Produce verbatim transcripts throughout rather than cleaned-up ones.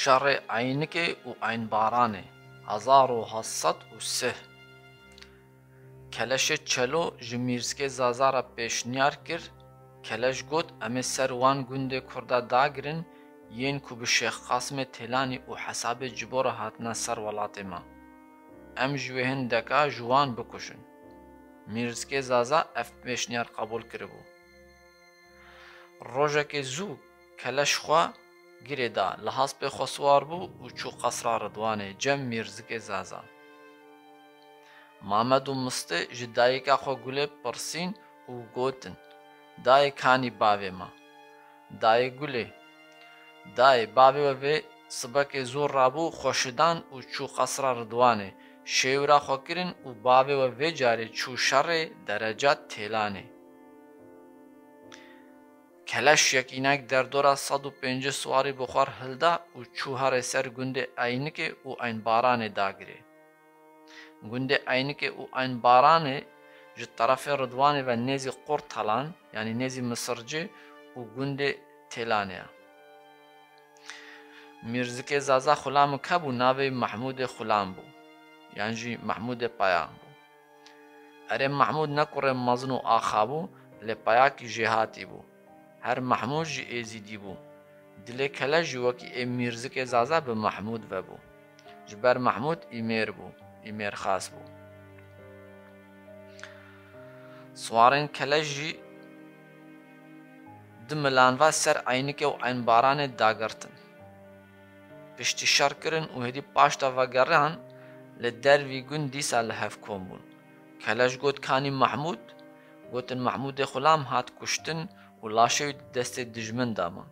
Şerê Eynikê û Eynbaranê, hezar û heft sed û sih. Keleşê Çelo ji Mîrzikê Zaza re pêşniyar kir. Keleş got, em ê ser wan gundê Kurda dagirin, yên ku bi Şêx Qasimê Têlanî û hesabê Cibora hatine ser welatê me. Em ji wê hindeka ji wan bikujin. Mîrzikê Zaza ev pêşniyar qebûl kiribû. Rojekê zû Keleş xwe girê da, li hespê xwe siwar bû û çû qesra Ridwanê cem Mîrzikê Zaza. Mamed û Mistê ji dayika xwe Gulê pirsîn û gotin, "Dayê, kanî bavê me?" Dayê Gulê, "Dayê, bavê we vê sibekê zû rabû, xwe şidan û çû qesra Ridwanê, şêwira xwe kirin û bavê we vê carê çû şerê dereca Têlanê." Keleş yekînek derdora sed û pêncî siwarî bi xwe re hilda û çû herê ser gundê Eynikê û Eynbaranê dagirê. Gundê Eynikê û Eynbaranê ji terefê Ridwanê ve nêzî Qurtalan, yanî nêzî Misircê û gundê Têlanê ye. Mîrzikê Zaza xulamik hebû, navê Mehmûdê Xulam bû, yan jî Mehmûdê Paya bû. Erê, Mehmûd ne kurê mezin û axa bû, lê payakî jêhatî bû. Her Mehmûd jî êzîdî bû. Dilê Keleş jî wekî ê Mîrzikê Zaza bi Mehmûd ve bû. Ji ber Mehmûd îmêr bû, îmêrxas bû. Siwarên Keleş jî di milan ve ser Eynikê û Eynbaranê dagirtin. Piştî şer kirin û hêdî paşta vegeriyan, li dervî gund dîsa li hev kom bûn. Keleş got, "Kanî Mehmûd?" Gotin, "Mehmûdê Xulam hat kuştin û laşê wî di destê dijmin de ma."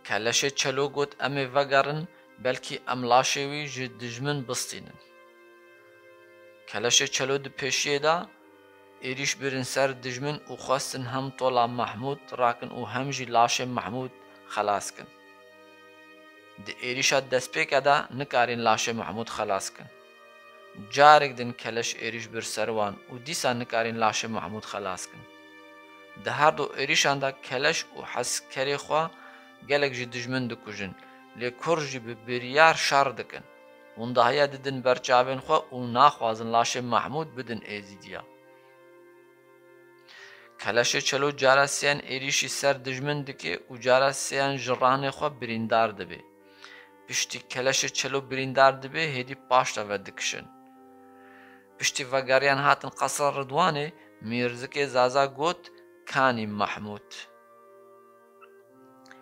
Keleşê Çelo got, "Em ê vegerin, belkî em laşê wî ji dijmin bistînin." Keleşê Çelo di pêşiyê de êrîş birin ser dijmin û xwestin hem tola Mehmûd rakin û hem jî laşê Mehmûd xelas kin. Di êrîşa destpêke de nikarîn laşê Mehmûd xelas kin. Carek din Keleş êrîş bir ser wan û dîsa nikarîn laşê Mehmûd xelas kin. Di her du êrîşan de Keleş û heskerê xwe gelek ji dijmin dikujin, lê kur jî bi biryar şer dikin. Windahiya didin ber çavên xwe û naxwazin laşê Mehmûd bidin Êzîdiya. Keleşê Çelo cara sêyan êrîşî ser dijmin dike û cara sêyan ji ranê xwe birîndar dibe. Piştî Keleşê Çelo birîndar dibe, hêdî paşta ve dikişin. Piştî vegeriyan hatin Qesra Ridwanê, Mîrzikê Zaza got, "Kanî Mehmûd?"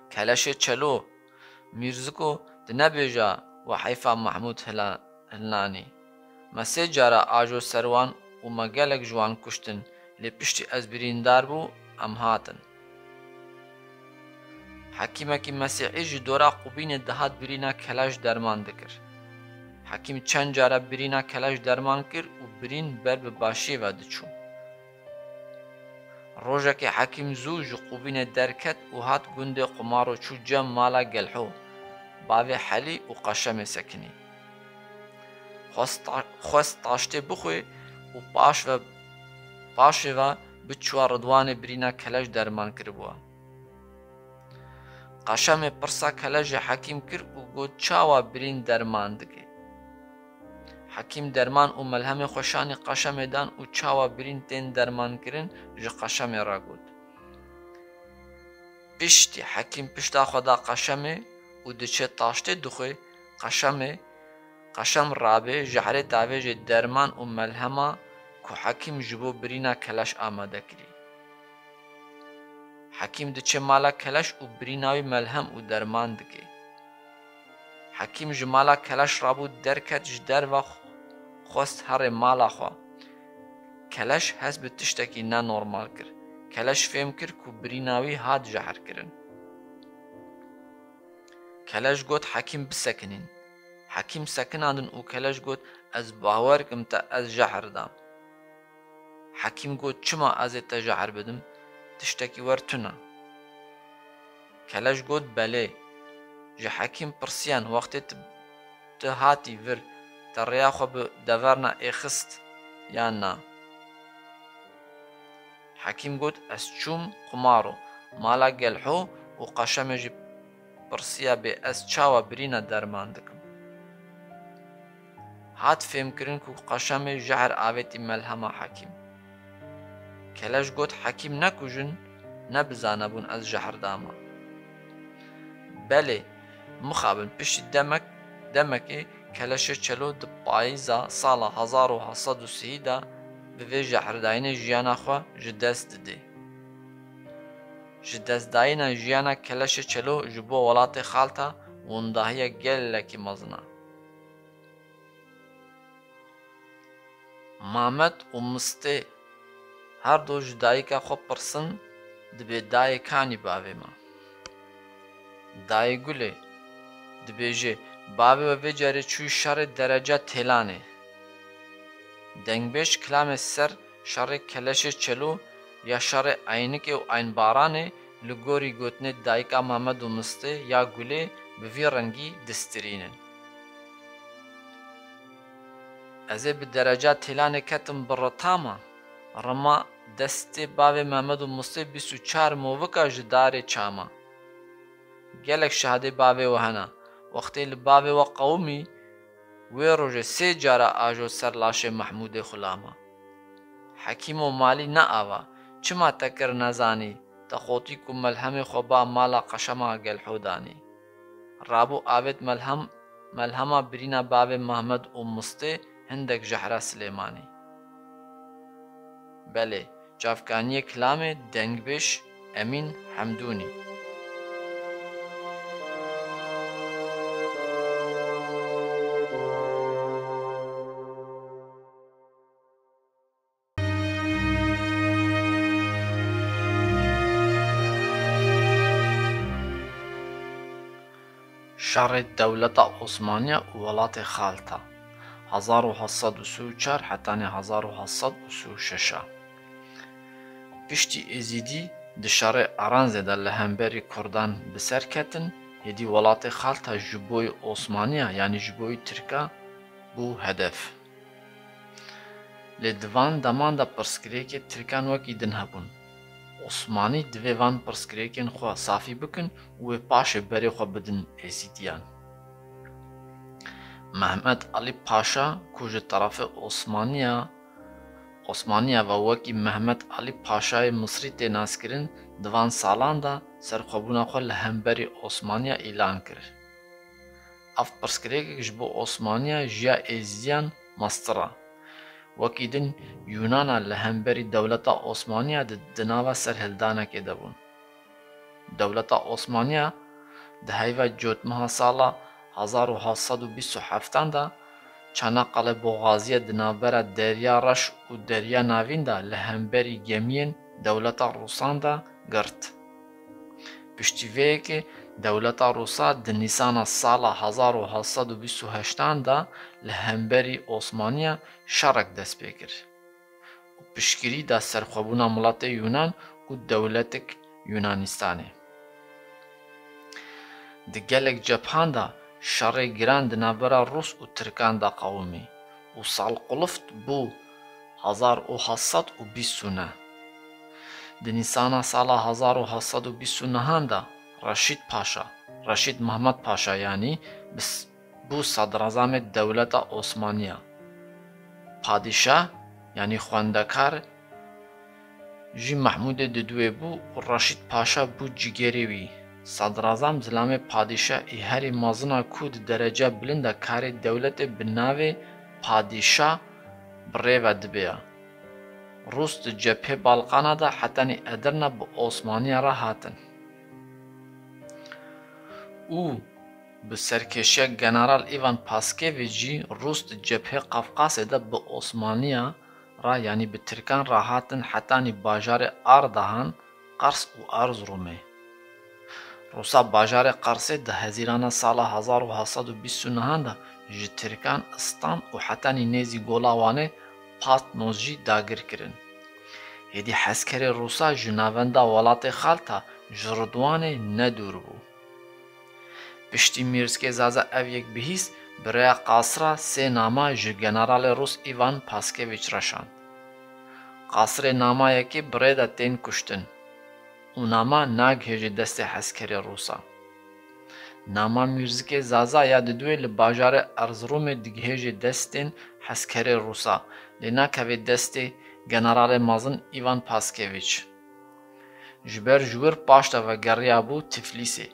Keleşê Çelo, Mîrziko, tu nebêja we heyfa Mehmûd hila-, hilanî. Me sê cara ajo ser wan û me gelek ji wan kuştin, lê piştî ez birîndar bû, em hatin. Hekîmekî Mesîhî ji dora qubînê dihat birîna Keleş derman dikir. Hekîm çend cara birîna Keleş derman kir û birîn ber bi başiyê ve diçû. Rojekê Hekîm zû ji qubînê derket û hat gundê Qumaro, çû cem mala Gelho, bavê Helî û Qeşemê sekinî. Xwest ta-, xwest taştê bixwê û paş ve, paşê ve biçûwa Ridwanê birîna Keleş derman kiribûwa. Qeşemê pirsa Keleş ji Hekîm kir û got, "Çawa birîn derman dike?" Hekîm derman û melhemê xwe şanî Qeşemê dan û çawa birîn tên dermankirin ji Qeşemê re got. Piştî Hekîm pişta xwe da Qeşemê û diçe taştê dixwe, Qeşemê, Qeşem rabê jehrê tavêjê derman û melhema ku Hekîm ji bo birîna Keleş amade kirî. Hekîm diçe mala Keleş û birîna wî melhem û derman dike. Hekîm ji mala Keleş rabû derket ji derve xwest herê mala xwe. Keleş hest bi tiştekî nenormal kir. Keleş fêm kir ku birîna wî hat jehrkirin. Keleş got, "Hekîm bisekinîn." Hekîm sekinandin û Keleş got, "Ez bawer kim te ez jehr dam." Hekîm got, "Çima ez ê te jehr bidim? Tiştekî wer tune." Keleş got, "Belê." Ji Hekîm pirsiyan, "Wextê tu, tu hatî vir, te rêya xwe bi deverna êxist yan na?" Hekîm got, "Ez çûm Qumaro, mala Gelho û Qeşemê jî pirsiya bê ez çawa birîna derman dikim. Hat fêmkirin ku qeşemê jehr avêtî melhema Hekîm. Keleş got, Hekîm nekujin, ne bi zanebûn ez jehr dama. Belê, mixabin piştî demek, demekê Keleşê Çelo di payîza sala hezar û heft sed û sî de bi vê jehrdayînê jiyana xwe ji dest didê. Ji destdayîna jiyana Keleşê Çelo ji bo welatê Xalta windahiya gelekî mezin e. Mamed û Mistê her du ji dayika xwe pirsin, dibê dayê kanî bavê me? Dayê Gulê, dibêje, bavê we vê carê çûyî şerê dereca Têlanê. Dengbêj kilamê ser şerê Keleşê Çelo ya şerê Eynikê û Eynbaranê li gorî gotinê dayika Mamed û Mistê ya Gulê bi vî rengî distirînin. Ez ê bi dereca Têlanê ketim bi rita me, rima destê bavê Memed û Mistê bîst û çar movika ji darê çama. Gelek şahidê bavê we hene. Wextê li bavê we qewimî, wê rojê sê cara ajo ser laşê Mehmûdê xulama. Hekîmo malî ne ava, çima te kir nezanî, te xotî ku melhemê xwe ba mala qeşema Gelho danî. Rabû avêt melhem, melhema birîna bavê Mehmed û Mistê hindek jehra Silêmanî. Belê, çavkaniyê kilamê dengbêj Emîn Hemdûnî. Şerê dewleta Osmaniya û welatê Xalta, hezar û heft sed û sî û çar hetanî hezar û heft sed û sî û şeş a. Piştî Êzîdî di şerê Eranzê de li hemberî Kurdan bi ser ketin, hêdî welatê Xalta ji boyî Osmaniya, yanî ji boyî Tirka bû hedef. Lê di van deman de pirsgirêkê Tirkan wekî din hebûn. Osmanî divê van pirsgirêkên xwe safî bikin û wê paşê berê xwe bidin Êzîdiyan. Mehmet Alî Paşa ku ji terefê Osmaniya, Osmaniya ve wekî Mehmet Alî Paşayê Misrî tê naskirin, di van salan de serxwebûna xwe li hemberî Osmaniya îlan kir. Ev pirsgirêkek ji bo Osmaniya ji ya Êzidiyan mestir e. Wekî din Yûnana li hemberî dewleta Osmaniya di, di nava serhildanekê de bûn. Dewleta Osmaniya di heyva cotmeha sala hezar û heft sed û bîst û heftan de Çanakkale Boğaziye di navbera Derya Reş û Derya Navîn de li hemberî gemiyên dewleta Rûsan de girt. Piştî vê yekê dewleta Rûsa di Nîsana sala hezar û heft sed û bîst û heştan de li hemberî Osmaniya şerek dest pê kir û piştgirî da serxwebûna miletê Yûnan û dewletek Yûnanistanê. Di gelek cebhan de şerê giran di navbera Rûs û Tirkan de qewimî û salqulft bû hezar û heft sed û bîst û neh. Di Nîsana sala hezar û heft sed û bîst û nehan de Reşîd Paşa, Reşîd Mehmed Paşa yanî, bi s-, bû sadrazamê dewleta Osmaniya. Padîşah, yanî xwendekar, jî Mehmûdê Didûyê bû û Reşîd Paşa bû cîgerê wî. Sadrazam zilamê padîşah ê herî mezin a ku di derece bilind de karê dewletê bi navê padîşah bi rê ve dibe ya. Rûs di cephê Balqana de hetanî Edirne bi Osmaniya re hatin. Û bi serkêşiya General Ivan Paskevîç jî Rûs di cephê Qafqasê de bi Osmaniya re, yanî bi Tirkan re hatin hetanî bajarê Ardahan, Qers û Erzurumê. Rûsa bajarê Qersê di Hezîrana sala hezar û heft sed û bîst û nehan de ji Tirkan Îstan û hetanî nêzî Gola Wanê Patnos jî dagir kirin. Hêdî hezkerê Rûsa ji navenda welatê Xalta ji Ridwanê ne dûr bû. Piştî Mîrskê Zaza ev yek bihîst, bi rêya qasira sê nama ji generalê Rûs Îvan Paskevîç re şand. Qasirê nama yekê bi rê de tên kuştin û nama nagihêje destê hezkerê Rûsa. Nama Mîrzikê Zaza ya Didûyê li bajarê Erzirûmê digihêjê destên heskerê Rûsa, lê nakeve destê generalê mezin Îvan Paskevîç. Ji ber ji wir paşta vegeriyabû Tiflîsê.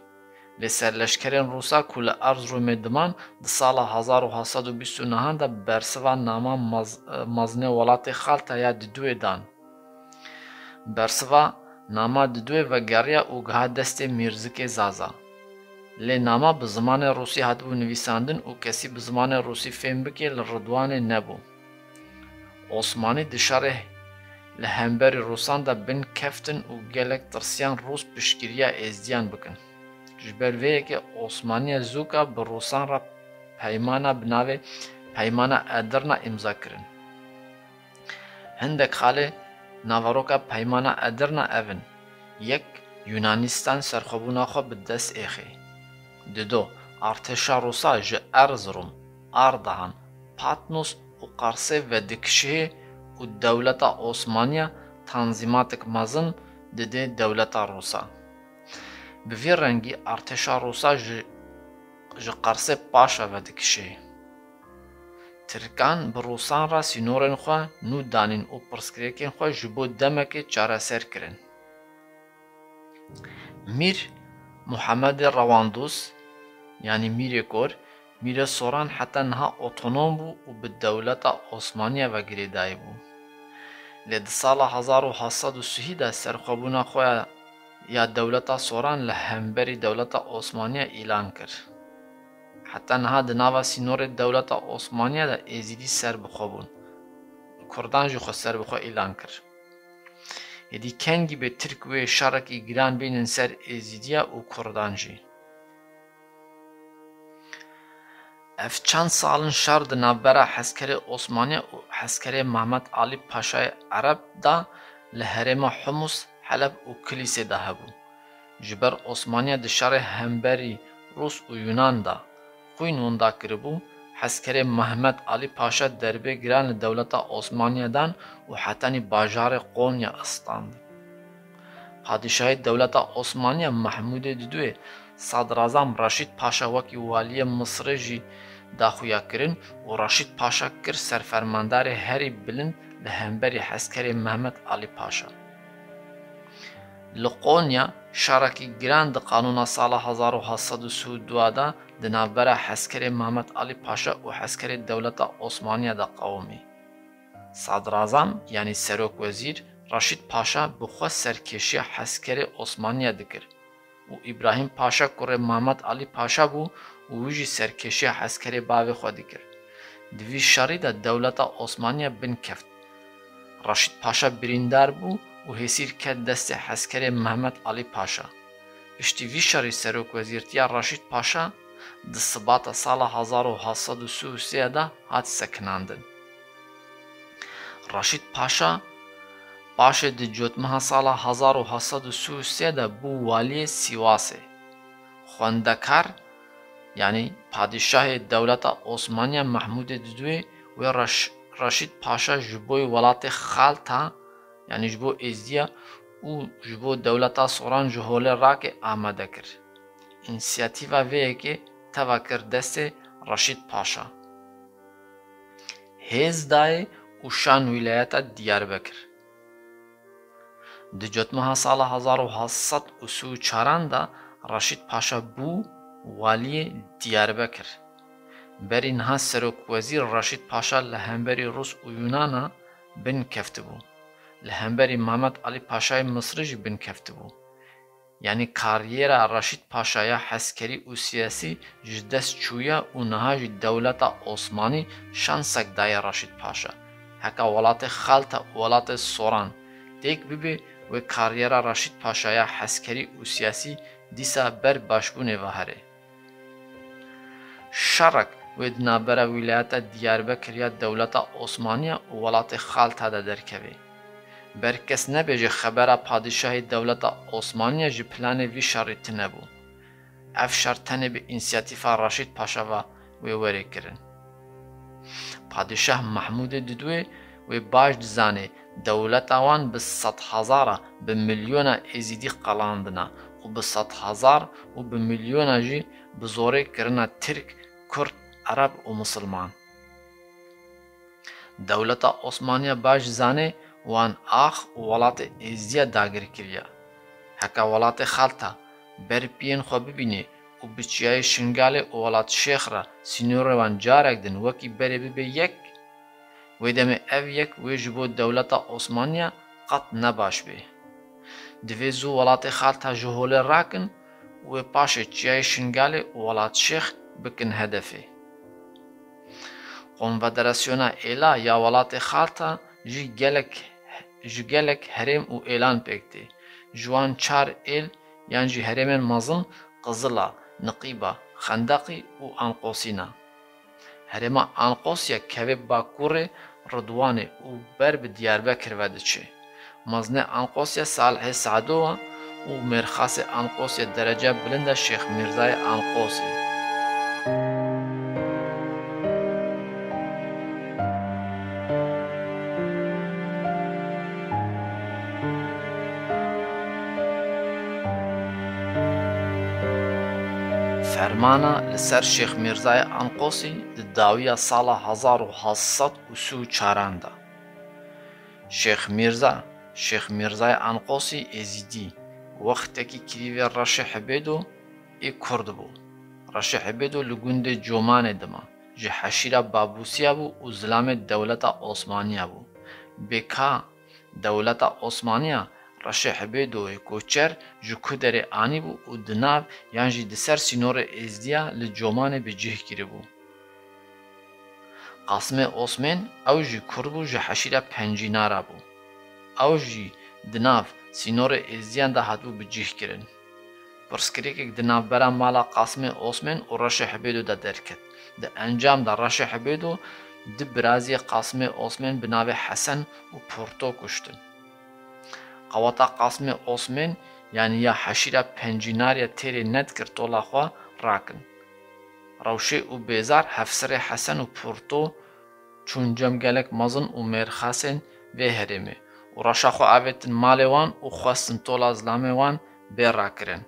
Lê serleşkerên Rûsa ku li Erzirûmê diman, di sala hezar û heft sed û bîst û nehan de bersiva nama mez-, mezinê welatê Xalta ya Didûyê dan. Bersiva nama Didûyê vegeriya û giha destê Mîrzikê Zaza. Lê nama bi zimanê rûsî hatibû nivîsandin û kesî bi zimanê rûsî fêm bike li Ridwanê nebû. Osmanî di şerê li hemberî Rûsan de bin keftin û gelek tirsiyan Rûs piştgiriya Êzdiyan bikin. Ji ber vê yekê Osmaniya zûka bi Rûsan re peymana bi navê Peymana Edirna îmza kirin. Hindek xalê naveroka Peymana Edirna ev in: yek, Yunanistan serxwebûna xwe bi dest êxê. Dido, artêşa Rûsa ji Erzirum, Ardahan, Patmos û Qarsê vedikişihê û dewleta Osmaniya tanzîmatik mezin didê dewleta Rûsa. Bi vî rengî artêşa Rûsa ji, ji Qarsê paşa vedikişihê. Tirkan bi Rûsan re sînorên xwe nû danîn û pirsgirêkên xwe ji bo demekê çareser kirin. Mîr Muhammedê Rewandûs, yanî Mîrê Kor, Mîrê Soran heta niha otonom bû û bi dewleta Osmaniya ve girêdayî bû. Lê di sala hezar û heft sed û sihî de serxwebûna xwe ya dewleta Soran li hemberî dewleta Osmaniya îlan kir. Heta niha di nava sînorê dewleta Osmaniya de Êzîdî ser bi xwe bûn. Kurdan jî xwe ser bi xwe îlan kir. Êdî kengî bê Tirk wê şerekî giran bînin ser Êzîdiya û Kurdan jî. Ev çend sal in şer di navbera heskerê Osmaniya û heskerê Mehmet Alî Paşayê Ereb de li herêma Humus, Heleb û Kilîsê de hebû. Ji ber Osmaniya di şerê hemberî Rûs û Yunan de xwîn winda kiribû, heskerê Mehmet Alî Paşa derbê giran li dewleta Osmaniya dan û hetanî bajarê Qonya istand. Padîşahê dewleta Osmaniya Mehmûdê Didûyê Sadrazam Reşîd Paşa wekî waliyê Misirê jî daxuya kirin û Reşîd Paşa kir serfermandarê herî bilind li hemberî heskerê Mehmet Alî Paşa. Li Qonya şerekî giran di qanûna sala hezar û heft sed û sî û dua de di navbera heskerê Mehmet Alî Paşa û heskerê dewleta Osmaniya de qewimî. Sadrazam, yanî serokwezîr, Reşîd Paşa bi xwe serkêşiya heskerê Osmaniya dikir û Îbrahîm Paşa kurê Mehmet Alî Paşa bû û wî jî serkêşiya heskerê bavê xwe dikir. Di vî şerî de dewleta Osmaniya bin keft. Reşîd Paşa birîndar bû û hêsîr ket destê heskerê Mehmet Alî Paşa. Piştî vî şerî serokwezîrtiya Reşîd Paşa di Sibata sala hezar û heft sed û sî û sê de hat sekinandin. Reşîd Paşa paşê di cotmeha sala hezar û heft sed û sî û sê de bû waliyê Sîwasê. Xwendekar, yanî padîşahê dewleta Osmaniya Mehmûdê Didûyê wê Reş-, Reşîd Paşa ji bo welatê Xalta, yanî ji bo Êzdiya û ji bo dewleta Soran ji holê rake amade kir. Însiyatîfa vê yekê teva kir destê Reşîd Paşa. Hêz dayê û şan wîlayeta Diyarbekir. Di cotmeha sala hezar û heft sed û sî û çaran de Reşîd Paşa bû waliyê Diyarbekir. Berî niha serokwezîr Reşîd Paşa li hemberî Rûs û Yunana bin keftibû. Li hemberî Mehmet Alî Paşayê Misrî jî bin keftibû. Yanî karyera Reşîd Paşa ya heskerî û siyasî ji dest çûye û niha jî dewleta Osmanî şansek daye Reşîd Paşa. Heka welatê Xalta û welatê Soran têk bibe, wê karyera Reşîd Paşa ya heskerî û siyasî dîsa ber başbûnê ve here. Şerek wê di navbera wîlayeta Diyarbekir ya dewleta Osmaniya û welatê Xalta de derkeve. Ber kes nebêje xebera padîşahê dewleta Osmaniya ji planê vî şerî tune bû. Ev şer tenê bi însiyatîfa Reşîd Paşa ve wê were kirin. Padîşah Mehmûdê Didwê wê baş dizanê, dewleta wan bi sedhezara, bi milyona Êzîdî qelandina û bi sedhezar û bi milyona jî bi zorê kirine Tirk, Kurd, Ereb û Misilman. Dewleta Osmaniya baş zanê wan ax û welatê Êzidiya dagir kiriye. Heke welatê Xalta ber piyên xwe bibînê û bi Çiyayê Şingalê û Welat Şêx re sînorê wan carek din wekî berê bibe yek, wê demê ev yek wê ji bo dewleta Osmaniya qet ne baş bê. Divê zû welatê Xalta ji holê rakin û wê paşê Çiyayê Şingalê û Welat Şêx bikin hedefê. Konfederasyona Êla ya Welatê Xalta jî gelek, ji gelek herêm û êlan pêk tê. Ji wan çar êl yan jî herêmên mezin Qizila, Niqîba, Xendeqî û Anqosî ne. Herêma Anqosya kevê bakurê Ridwanê û ber bi Diyarbekir ve diçe. Mezinê Anqosya Salihê Sado ye û mêrxasê Anqosya derece bilind e Şêx Mîrzayê Anqosî. Fermana li ser Şêx Mîrzayê Anqosî di dawiya sala hezar û heşt sed û sî û çaran de. Şêx Mîrza, Şêx Mîrzayê Anqosî Êzîdî, wextekî kirîvê Reşê Hibêdo ê Kurd bû. Reşê Hibêdo li gundê Comanê dima, ji heşîra Babûsiya bû û zilamê dewleta Osmaniya bû. Bêka dewleta Osmaniya Reşê Hibêdoyê koçer ji ku derê anîbû û di nav yan jî di ser sînorê Êzdiya li Comanê bi cih kiribû. Qasimê Osmên, ew jî Kurd bû, ji heşîra Pencînara bû. Ew jî di nav sînorê Êzdiyan de hatibû bi cih kirin. Pirsgirêkek di navbera mala Qasimê Osmên û Reşê Hibêdo de derket. Di encam de Reşê Hibêdo du biraziyê Qasimê Osmên bi navê Hesen û Porto kuştin. Qeweta Qasimê Osmên, yanî ya heşîra Pencînariya têrê nedikir tola xwe rakin. Rewşê û Bêzar, hevsirê Hesen û Porto çûn cem gelek mezin û mêrxasên vê herêmê û reşa xwe avêtin malê wan û xwestin tola zilamê wan bê rakirin.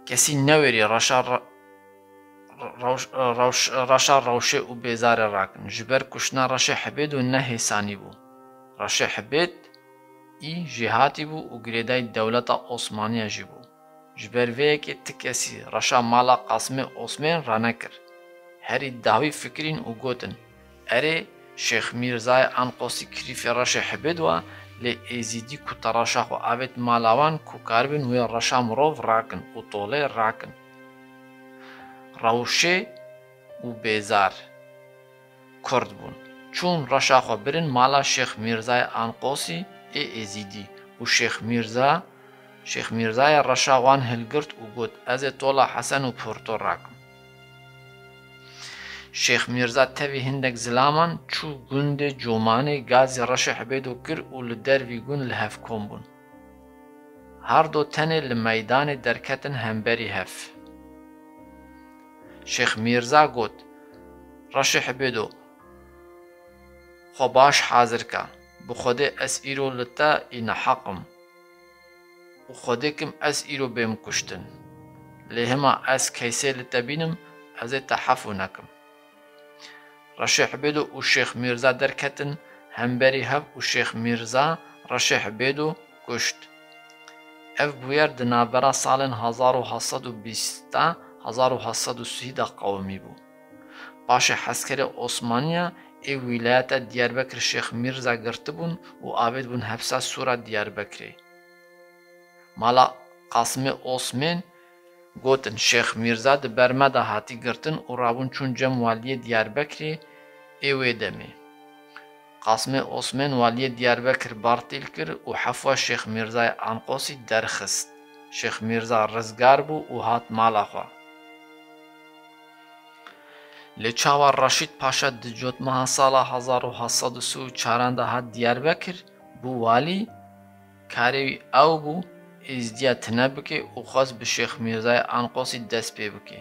Kesî newêrî reşa re-, rewş-, rewş-, reşa Rewşê û Bêzarê rakin. Ji ber kuştina Reşê Hibêdo ne hêsanî bû. Reşê Hibêd î jêhatî bû û girêdayî dewleta Osmaniya jî bû. Ji ber vê yekê ti kesî reşa mala Qasimê Osmên ranekir. Herî dawî fikirîn û gotin, Erê, Şêx Mîrzayê Anqosî kirîfê Reşê Hibêd wa, lê Êzîdî ku te reşa xwe avêt mala wan ku karibin wê reşa mirov rakin û tolê rakin. Rewşê û Bêzar Kurd bûn. Çûn reşa xwe birin mala Şêx Mîrzayê Anqosî ê Êzîdî û Şêx Mîrza, Şêx Mîrzayê reşa wan hilgirt û got, Ez ê tola Hesen û Porto rakim. Şêx Mîrza tevî hindek zilaman çû gundê Comanê, gazî Reşê Hibêdo kir û li dervî gund li hev kom bûn. Her do tenê li meydanê derketin hemberî hev. Şêx Mîrza got, Reşê Hibêdo, xwe baş hazir ke. Bi Xwedê ez îro li te î neheq im û Xwedê kim ez îro bêm kuştin. Lê hima ez keysê li te bînim, ez ê te hefû nekim. Reşê Hibêdo û Şêx Mîrza derketin hemberî hev û Şêx Mîrza Reşê Hibêdo kuşt. Ev bûyer di navbera salên hezar û heşt sed û bîst ta hezar û heşt sed û sî de qewimî bû. Paşê heskerê Osmaniya ê wîlayeta Diyarbekir Şêx Mîrza girtibûn û avêt bûn hepsa Sûra Diyarbekirê. Mala Qasimê Osmên gotin, Şêx Mîrza di ber me de hatî girtin û rabûn çûn cem waliyê Diyarbekirê ê wê demê. Qasimê Osmên waliyê Diyarbekir bartîl kir û hefwa Şêx Mîrzayê Anqosî derxist. Şêx Mîrza rizgar bû û hat mala xwe. Lê çawa Reşîd Paşa di cotmeha sala hezar û heşt sed û sî û çaran de hat Diyarbekir, bû walî, karê wî ew bû, êzdiya tune bike û xwest bi Şêx Mîrzayê Anqosî dest pê bike.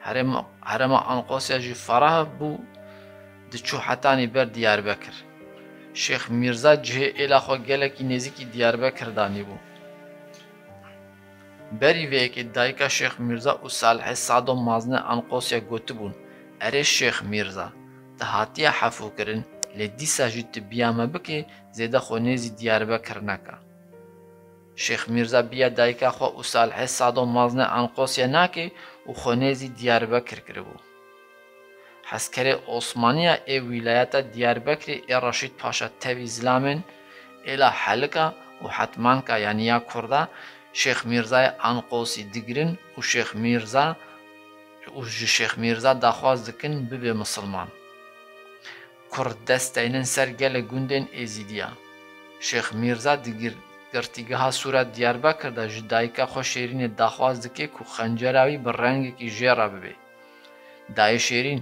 Herêma, herêma Anqosya jî ferah bû, diçû hetanî ber Diyarbekir. Şêx Mîrza cihê êla xwe gelekî nêzîkî Diyarbekir danîbû. Berî vê yekê dayika Şêx Mîrza û Salihê Sado Maznê Anqosya gotibûn, Erê Şêx Mîrza, tu hatiye hefûkirin, lê dîsa jî tu biya me bikê, zêde xwe nêzî Diyarbekir neke. Şêx Mîrza biya dayika xwe û Salihê Sado Maznê Anqosya nakê û xwe nêzî Diyarbekir kiribû. Hezkerê Osmaniya ê wîlayeta Diyarbekirê ê Reşîd Paşa tevî zilamên êla Helika û Hetmanka, yanî ya Kurda, Şêx Mîrzayê Anqosî digirin û Şêx Mîrza û ji Şêx Mîrza daxwaz dikin bibe misilman. Kurd dest deynin ser gelê gundên Êzîdiya. Şêx Mîrza di gir-, girtîgeha Sûra Diyarbekir de ji dayika xwe Şêrînê daxwaz dike ku xencera wî bi rengekî jê re bibe. Dayê Şêrîn,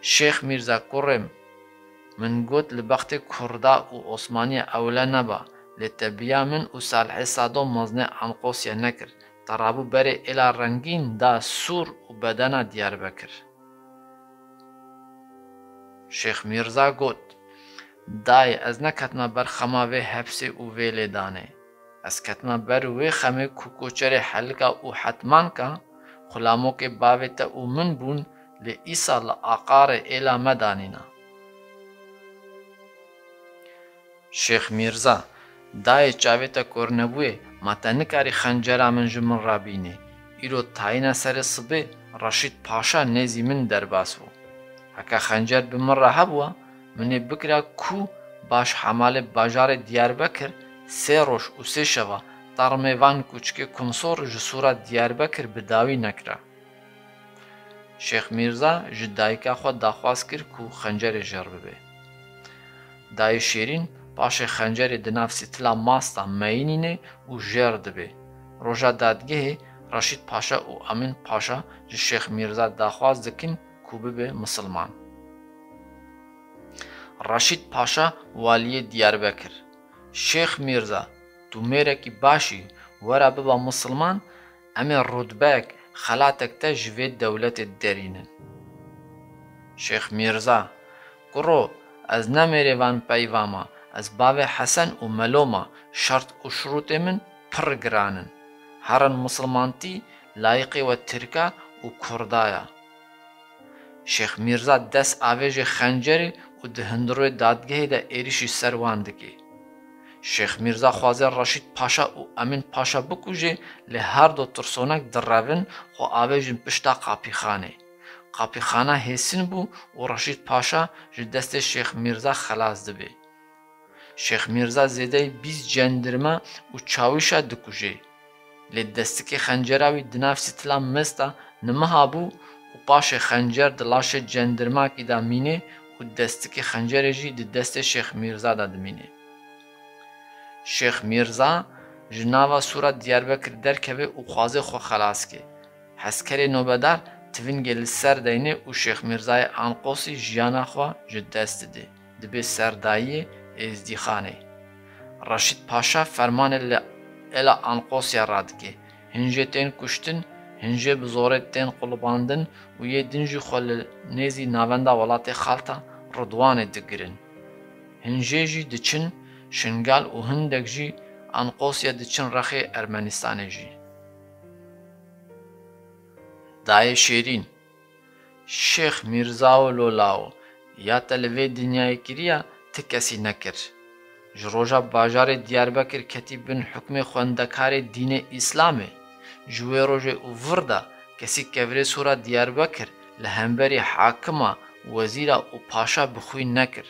Şêx Mîrza kurê min, min got li bextê Kurda û Osmaniya ewle neba, lê te biya min û Salihê Sado Maznê Anqosya nekir. Te rabû berê êla rengîn da Sûr û bedena Diyarbekir. Şêx Mîrza got, Dayê, ez neketime ber xema vê hepsê û vê lêdanê. Ez ketime ber wê xemê ku koçerê Helika û Hetmanka, xulamokê bavê te û min bûn, lê îsal li aqarê êla me danîne. Şêx Mîrza, Dayê, çavê te kor nebûyê, ma te nikarî xencera min ji min re bînî? Îro tayîna serê sibê Reşîd Paşa nêzî min derbas bû. Heke xencer bi min re hebûwa, min ê bikira ku baş hemalê bajarê Diyarbekir sê roj û sê şeva termê van kûçikê Kumsor ji Sûra Diyarbekir bi dawî nekira. Şêx Mîrza ji dayika xwe daxwaz kir ku xencerê jêr bibe. Dayê Şêrîn paşê xencerê di nav sîtila masta meyînîne û jêr dibe. Roja dadgehê Reşîd Paşa û Emîn Paşa ji Şêx Mîrza daxwaz dikin ku bibe misilman. Reşîd Paşa waliyê Diyarbekir, Şêx Mîrza, tu mêrekî baş î, were biba misilman, em ê rûtbeyek, xelatek te ji vê dewletê derînin. Şêx Mîrza, Kuro, ez ne mêrê van peyva me, ez bavê Hesen û Melo me, şert û şirûtê min pir giran in. Herin misilmantî layiqê we Tirka û Kurda ya. Şêx Mîrza dest avêjê xencerê û di hundirê dadgehê de êrişî ser wan dike. Şêx Mîrza xwaze Reşîd Paşa û Emîn Paşa bikuje, lê her du tirsonek direvin, xwe avêjin pişta qapîxanê. Qapîxana hêsin bû û Reşîd Paşa ji destê Şêx Mîrza xelas dibe. Şêx Mîrza zêdeyî bîst cendirme û çawîşa dikuje. Lê destikê xencera wî di nav sîtila mesta nimiha bû û paşê xencer di laşê cendirmakî de mîne û destikê xencerê jî di destê Şêx Mîrza de dimîne. Şêx Mîrza ji nava Sûra Diyarbekir derkeve û xwaze xwe xelas ke. Hezkerê nobedar tivingê li ser deyne û Şêx Mîrzayê Anqosî jiyana xwe ji dest dide, dibe serdayiyê Êzdîxanê. Reşîd Paşa fermanê li êla Anqosya radike. Hin jê tên kuştin, hin jê bi zorê tên qulibandin û yê din jî xwe li nêzî navenda welatê xalta Ridwanê digirin. Hin jê jî diçin Şingal û hindek jî Anqosya diçin rexê Ermenistanê jî. Dayê Şêrîn, Şêx Mîrza û Lolawo, ya te li vê dinyayê kiriya, ti kesî nekir. Ji roja bajarê Diyarbekir ketî bin hukmê xwendekarê dînê Îslamê, ji wê rojê û vir de kesî kevirê Sûra Diyarbekir li hemberî hakima, wezîra û paşa bi xwîn nekir.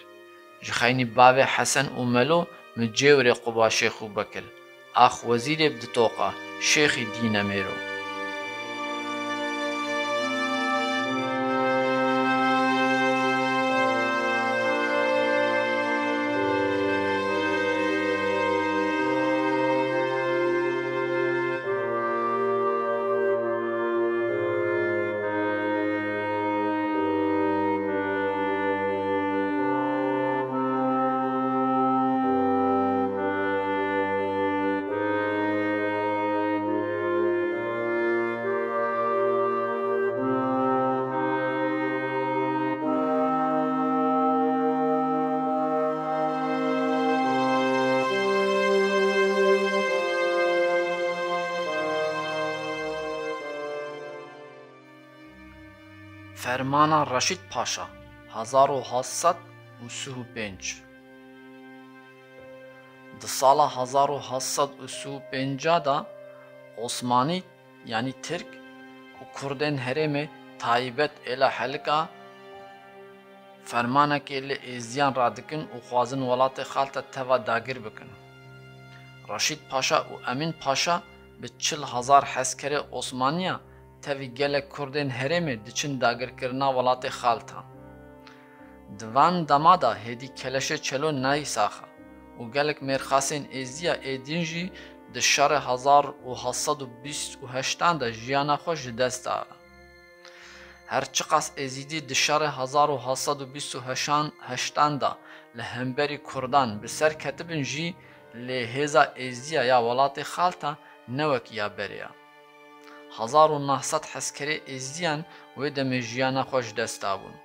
Ji xeynî bavê Hesen û Melo mi cêwirê quba Şêx û Bekir. Ax wezîrê bi ditoqa, şêxî dîne mêro. Fermana Reşîd Paşa, hezar û heft sed û sî û pênc. Di sala hezar û heft sed û sî û pênc de Osmanî, yanî Tirk û Kurdên herêmê taybet êla Helika fermanekê li Êzidiyan radikin û xwazin welatê Xalta teva dagir bikin. Reşîd Paşa û Emîn Paşa bi çil hezar hezkerê Osmaniya tevî gelek Kurdên herêmê diçin dagirkirina welatê Xalta. Di van dema de hêdî Keleşê Çelo neyê sax e û gelek mêrxasên Êzidiya ê din jî di şerê hezar û heft sed û bîst û heştan de jiyana xwe ji dest daye. Her çiqas Êzidî di şerê hezar û heft sed û bîst û heştan de li hemberî Kurdan bi ser ketibin jî, lê hêza Êzidiya ya welatê Xalta ne wekî ya berê ye. Hezar û neh sed hezkerê Êzidiyan wê demê jiyana xwe ji dest dabûn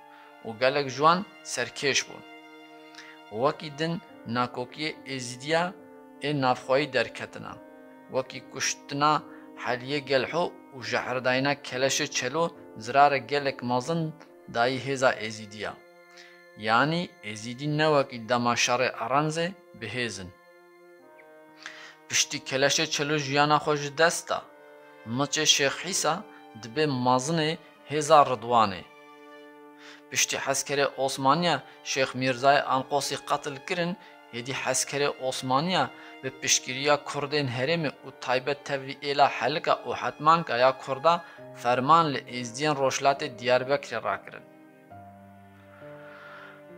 û gelek ji wan serkêş bûn. Wekî din nakokiyê Êzidiya ê navxweyî derketine, wekî kuştina Heliyê Gelho û jehrdayîna Keleşê Çelo zirarê gelek mezin dayî hêza Êzidiya. Yanî Êzidî ne wekî dema şerê Erenzê bi hêz in. Piştî Keleşê Çelo jiyana xwe ji dest da, Miçê Şêx Hîsa dibe mezinê hêza Ridwanê. Piştî hezkerê Osmaniya Şêx Mîrzayê Anqosî qetil kirin, hêdî hezkerê Osmaniya bi piştgiriya Kurdên herêmê û taybet tevî êla Helika û Hetmanka ya Kurda ferman li Êzidiyên Rojhilatê Diyarbekirê rakirin.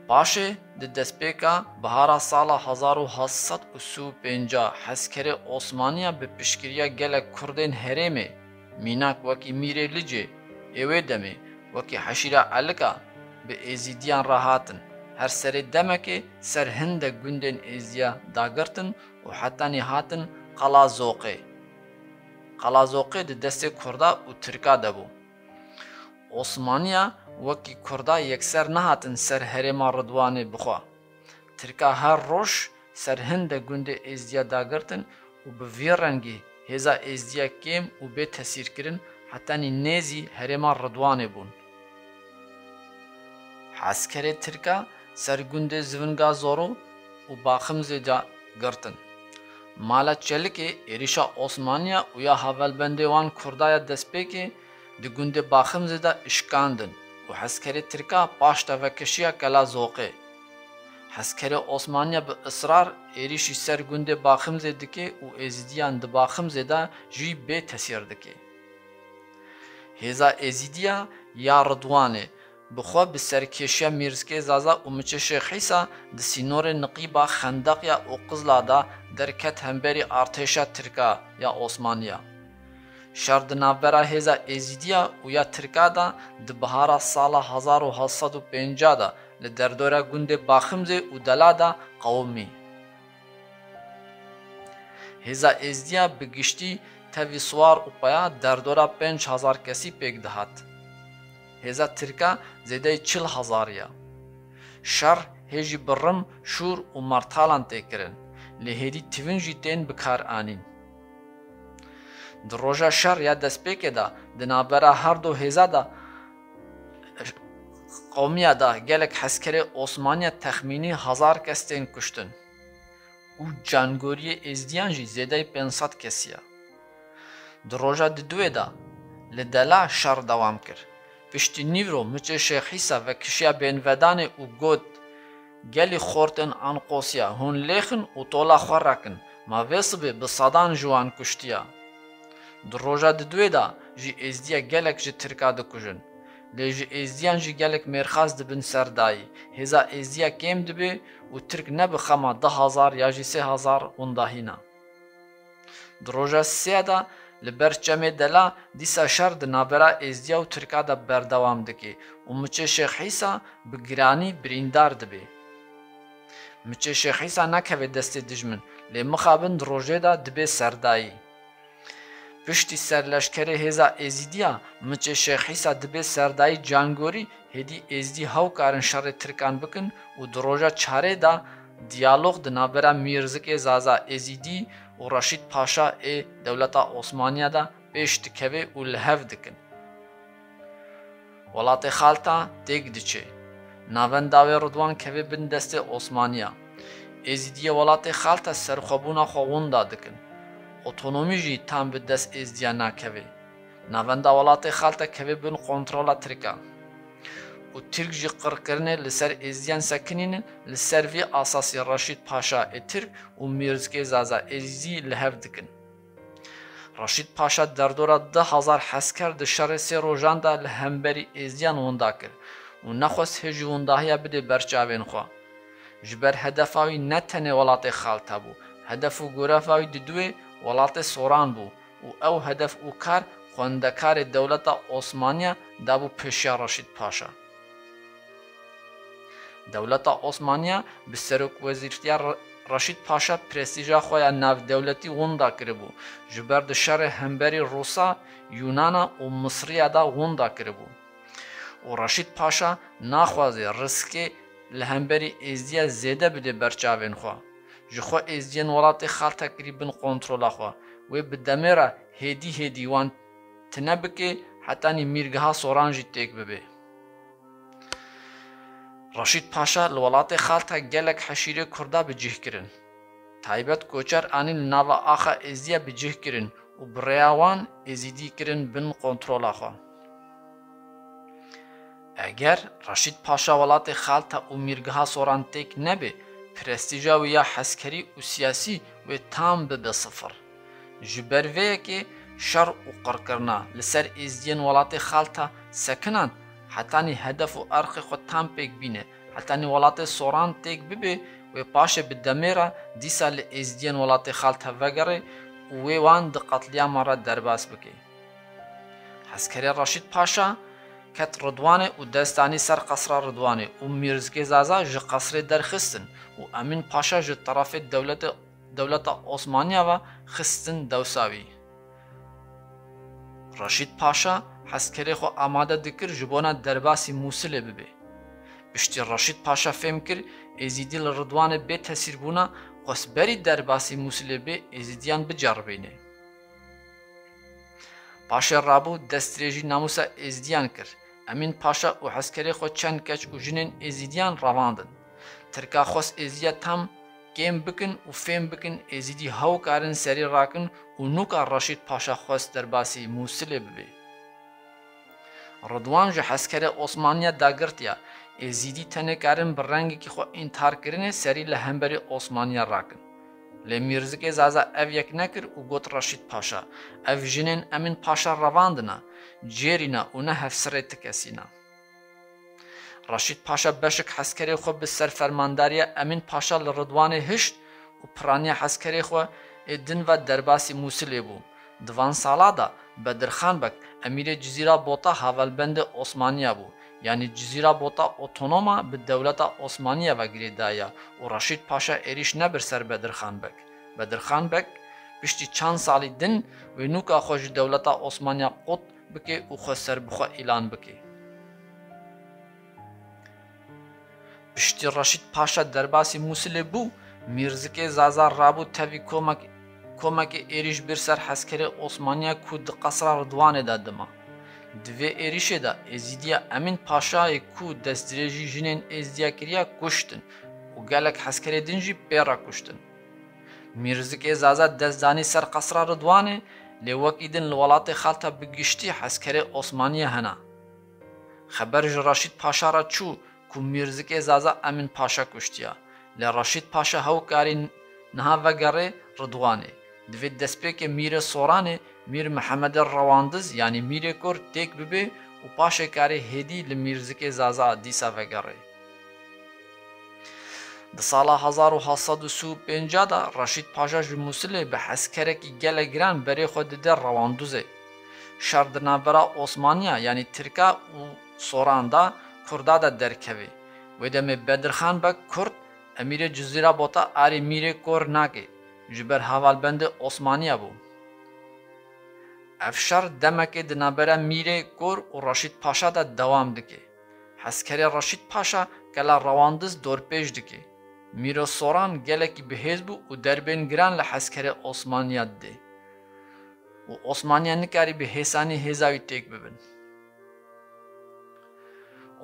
Paşê di destpêka bihara sala hezar û heft sed û sî û pênc hezkerê Osmaniya bi piştgiriya gelek Kurdên herêmê, mînak wekî Mîrê Licê ê wê demê, wekî Heşîra Elika bi Êzîdiyan re hatin. Her serê demekê ser hindek gundên Êzîdiya dagirtin û hetanî hatin Qala Zoqê. Qala Zoqê di destê Kurda û Tirka de bû. Osmaniya wekî Kurda yekser nehatin ser herêma Ridwanê bixwe. Tirka her roj ser hindek gundê Êzdiya dagirtin û bi vî rengî hêza Êzdiya kêm û bê tesîrkirin hetanî nêzî herêma Ridwanê bûn. Hezkerê Tirka ser gundê Zivinga Zoro û Baximzê de girtin. Mala Çelikê êrîşa Osmaniya û ya hevalbendê wan Kurda ya destpêkê di gundê Baximzê de işkandin û hezkerê Tirka paş de vekişiya Kela Zoqê. Hezkerê Osmaniya bi israr êrîşî ser gundê Baximzê dike û Êzidiyan di Baximzê de jî bê tesîr dike. Hêza Êzidiya ya Ridwanê bi xwe bi serkêşiya Mîrzikê Zaza û Miçê Şêx Hîsa di sînorê niqîba Xendeqya û Qizla de derket hemberî artêşa Tirka ya Osmaniya. Şer di navbera hêza Êzidiya û ya Tirka de di bihara sala hezar û heft sed û pêncî de li derdora gundê Baximzê û Dela de qewimî. Hêza Êzdiya bi giştî tevî siwar û peya derdora pênc hezar kesî pêk dihat. Hêza Tirka zêdeyî çil hezar ya. Şer hê jî bi rim, şûr û martalan tê kirin, lê hêdî tivin jî tên bikaranîn. Di roja şer ya destpêkê de di navbera her du hêza de qewmiya de gelek hezkerê Osmaniya texmînî hezar kes tên kuştin û cangoriyê Êzdiyan jî zêdeyî pênc sed kesî ye. Di roja diduwê de li Dela şer dewam kir. Piştî nîvro Miçê Şêx Hîsa vekişiya bênvedanê û got, Gelî xortên Anqosiya, hûn lêxin û tola xwe rekin, ma vê sibê bi sedan ji wan kuştiya. Di roja diduwê de jî Êzdiya gelek ji Tirka dikujin. Lê ji Êzdiyan jî gelek mêrxas dibin serdayî. Hêza Êzdiya kêm dibe û Tirk ne bi xema du hezar ya jî sê hezar winda hîna. Di roja sê de li ber çemê Dela dîsa şer di navbera Êzdiya û Tirka de berdewam dike û Miçê Şêx Hîsa bi giranî birîndar dibe. Miçê Şêx Hîsa nakeve destê dijmin, lê mixabin di rojê de dibe serdayî. Piştî serleşkerê hêza Êzîdiya, Miçê Şêx Hîsa dibe serdayî cangorî, hêdî Êzîdî hew karin şerê Tirkan bikin û di roja çarê de diyalog di navbera Mîrzikê Zaza Êzîdî û Reşîd Paşa ê dewleta Osmaniya de pêş dikeve û li hev dikin. Welatê Xalta têk diçe. Navenda wê Ridwan keve bin destê Osmaniya. Êzîdiyê welatê Xalta serxwebûna xwe winda dikin. Otonomî jî tam bi dest Êzidiya nakeve. Navenda welatê Xalta keve bin kontrola Tirka. Û Tirk jî qirkirinê li ser Êzidiyan sekinînin, li ser vî asasî Reşîd Paşa ê Tirk û Mîrzikê Zaza Êzîdî li hev dikin. Reşîd Paşa derdora du hezar hesker di şerê sê rojan de li hemberî Êzidiyan winda kir û nexwest hê jî windahiya bide ber çavên xwe. Ji ber hedefa wî ne tenê welatê Xalta bû, hedef û gorefa wî diduwê welatê Soran bû û ew hedef û kar xwendekarê dewleta Osmaniya dabû pêşiya Reşîd Paşa. Dewleta Osmaniya bi serokwezîrtiya Re-, Reşîd Paşa prestîja xwe ya navdewletî winda kiribû, ji ber di şerê hemberî Rûsa, Yûnana û Misriya de winda kiribû. Û Reşîd Paşa naxwaze riskê li hemberî Êzdiya zêde bide ber çavên xwe. Ji xwe Êzdiyên welatê Xalta kirî bin kontrola xwe. Wê bi demê re hêdî hêdî wan tine bike, hetanî mîrgeha Soran jî têk bibe. Reşîd Paşa li welatê Xalta gelek heşîrê Kurda bi cih kirin. Taybet koçer anîn li nava axa Êzidiya bi cih kirin û bi rêya wan Êzîdî kirin bin kontrola xwe. Eger Reşîd Paşa welatê Xalta û mîrgeha Soran têk nebe, prestîja wî ya heskerî û siyasî wê tam bibe sifir. Ji ber vê yekê şer û qirkirina li ser Êzdiyên welatê Xalta sekinan, hetanî hedef û erxê xwe tam pêk bîne, hetanî welatê Soran têk bibe, wê paşê bi demê re dîsa li Êzdiyên welatê Xalta vegere û wê wan di qetlîama re derbas bike. Heskerê Reşîd Paşa ket Ridwanê û dest danî ser qesra Ridwanê û Mîrzikê Zaza ji qesrê derxistin û Emîn Paşa ji terefê dewlete-, dewleta Osmaniya ve xistin dewsa wî. Reşîd Paşa heskerê xwe amade dikir ji bona derbasî Mûsilê bibe. Piştî Reşîd Paşa fêm kir Êzîdî li Ridwanê bê tesîr bûna, xwest berî derbasî Mûsilê bê Êzîdiyan biceribîne. Paşê rabû destdirêjî namûsa Êzdiyan kir. Emîn Paşa û heskerê xwe çend keç û jinên Êzîdiyan revandin. Tirka xwest Êzidiya tam kêm bikin û fêm bikin Êzîdî hew karin serî rakin û nûka Reşîd Paşa xwest derbasî Mûsilê bibe. Ridwan ji heskerê Osmaniya dagirtiya, Êzîdî tenê karin bi rengekî xwe întharkirinê serî li hemberî Osmaniya rakin. Lê Mîrzikê Zaza ev yek nekir û got Reşîd Paşa, ev jinên Emîn Paşa revandina, cêrîna û ne hevsirê ti kesîna. Reşîd Paşa beşik heskerê xwe bi ser fermandariya Emîn Paşa li Ridwanê hişt û piraniya heskerê xwe ê din ve derbasî Mûsilê bû. Di van sala de Bedirxan Beg, emîrê Cizîra Bota hevalbendê Osmaniya bû. Yanî Cizîra Bota otonoma bi dewleta Osmaniya ve girêdayî ya û Reşîd Paşa êrîş nebir ser Bedirxan Beg. Bedirxan Beg piştî çand salî din wê nûka xwe ji dewleta Osmaniya qut bike û xwe serbixwe îlan bike. Piştî Reşîd Paşa derbasî Mûsilê bû, Mîrzikê Zaza rabû tevî komek-, komekê êrîş bir ser heskerê Osmaniya ku di qesra Ridwanê de dima. Di vê êrîşê de Êzîdiya Emîn Paşayê ku destdirêjî jinên Êzdiya kiriya kuştin û gelek heskerê din jî pê re kuştin. Mîrzikê Zaza dest danî ser qesra Ridwanê, lê wekî din li welatê Xalta bi giştî heskerê Osmaniya hene. Xeber ji Reşîd Paşa re çû ku Mîrzikê Zaza Emîn Paşa kuştiya. Lê Reşîd Paşa hew karî niha vegerê Ridwanê. Divê destpêkê Mîrê Soranê, Mîr Mihemedê Rewandiz, yanî Mîrê Kor têk bibe û paşê karê hêdî li Mîrzikê Zaza dîsa vegerê. Di sala hezar û heft sed û sî û pênc de Reşîd Paşa ji Mûsilê bi heskerekî gelek giran berê xwe dide Rewandûzê. Şer di navbera Osmaniya, yanî Tirka û Soran de, Kurda de derkeve. Wê demê Bedirxan Beg Kurd, emîrê Cizîra Bota arê Mîrê Kor nake, ji ber hevalbendê Osmaniya bû. Ev şer demekê di navbera Mîrê Kor û Reşîd Paşa de dewam dike. Heskerê Reşîd Paşa kela Rewandiz dorpêç dike. Mîro Soran gelekî bi hêz bû û derbên giran li heskerê Osmaniya dide. Û Osmaniya nikarî bi hêsanî hêza wî têk bibin.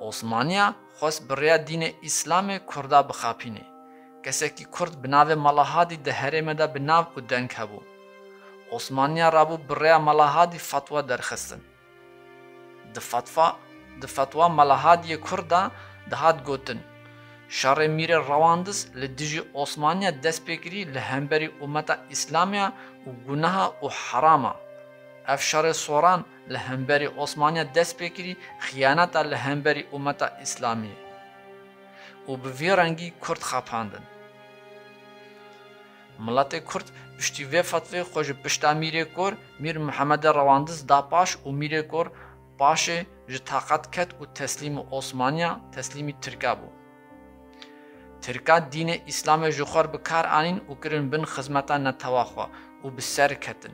Osmaniya xwest bi rêya dînê Îslamê Kurda bixapînê. Kesekî Kurd bi navê Malahadî di herême de bi nav û deng hebû. Osmaniya rabû bi rêya Malahadî fetwa derxistin. Di fetwa, di fetwa Malahadiyê Kurd de dihat gotin, şerê Mîrê Rewandiz li dijî Osmaniya dest pê kirî li hemberî ummeta Îslamiya û gunaha û herama. Ev şerê soran li hemberî Osmaniya dest pê kirî xiyaneta li hemberî ummeta Îslamiyê û bi vî rengî Kurd xapandin. Miletê Kurd piştî vê fetvê xwe ji pişta Mîrê Kor, Mîr Mihemedê Rewandiz da paş û Mîrê Kor paşê ji taqet ket û teslîmî Osmaniya, teslîmî Tirka bû. Tirka dînê Îslamê ji xwe bi kar anîn û kirin bin xizmeta netewa xwe û bi ser ketin.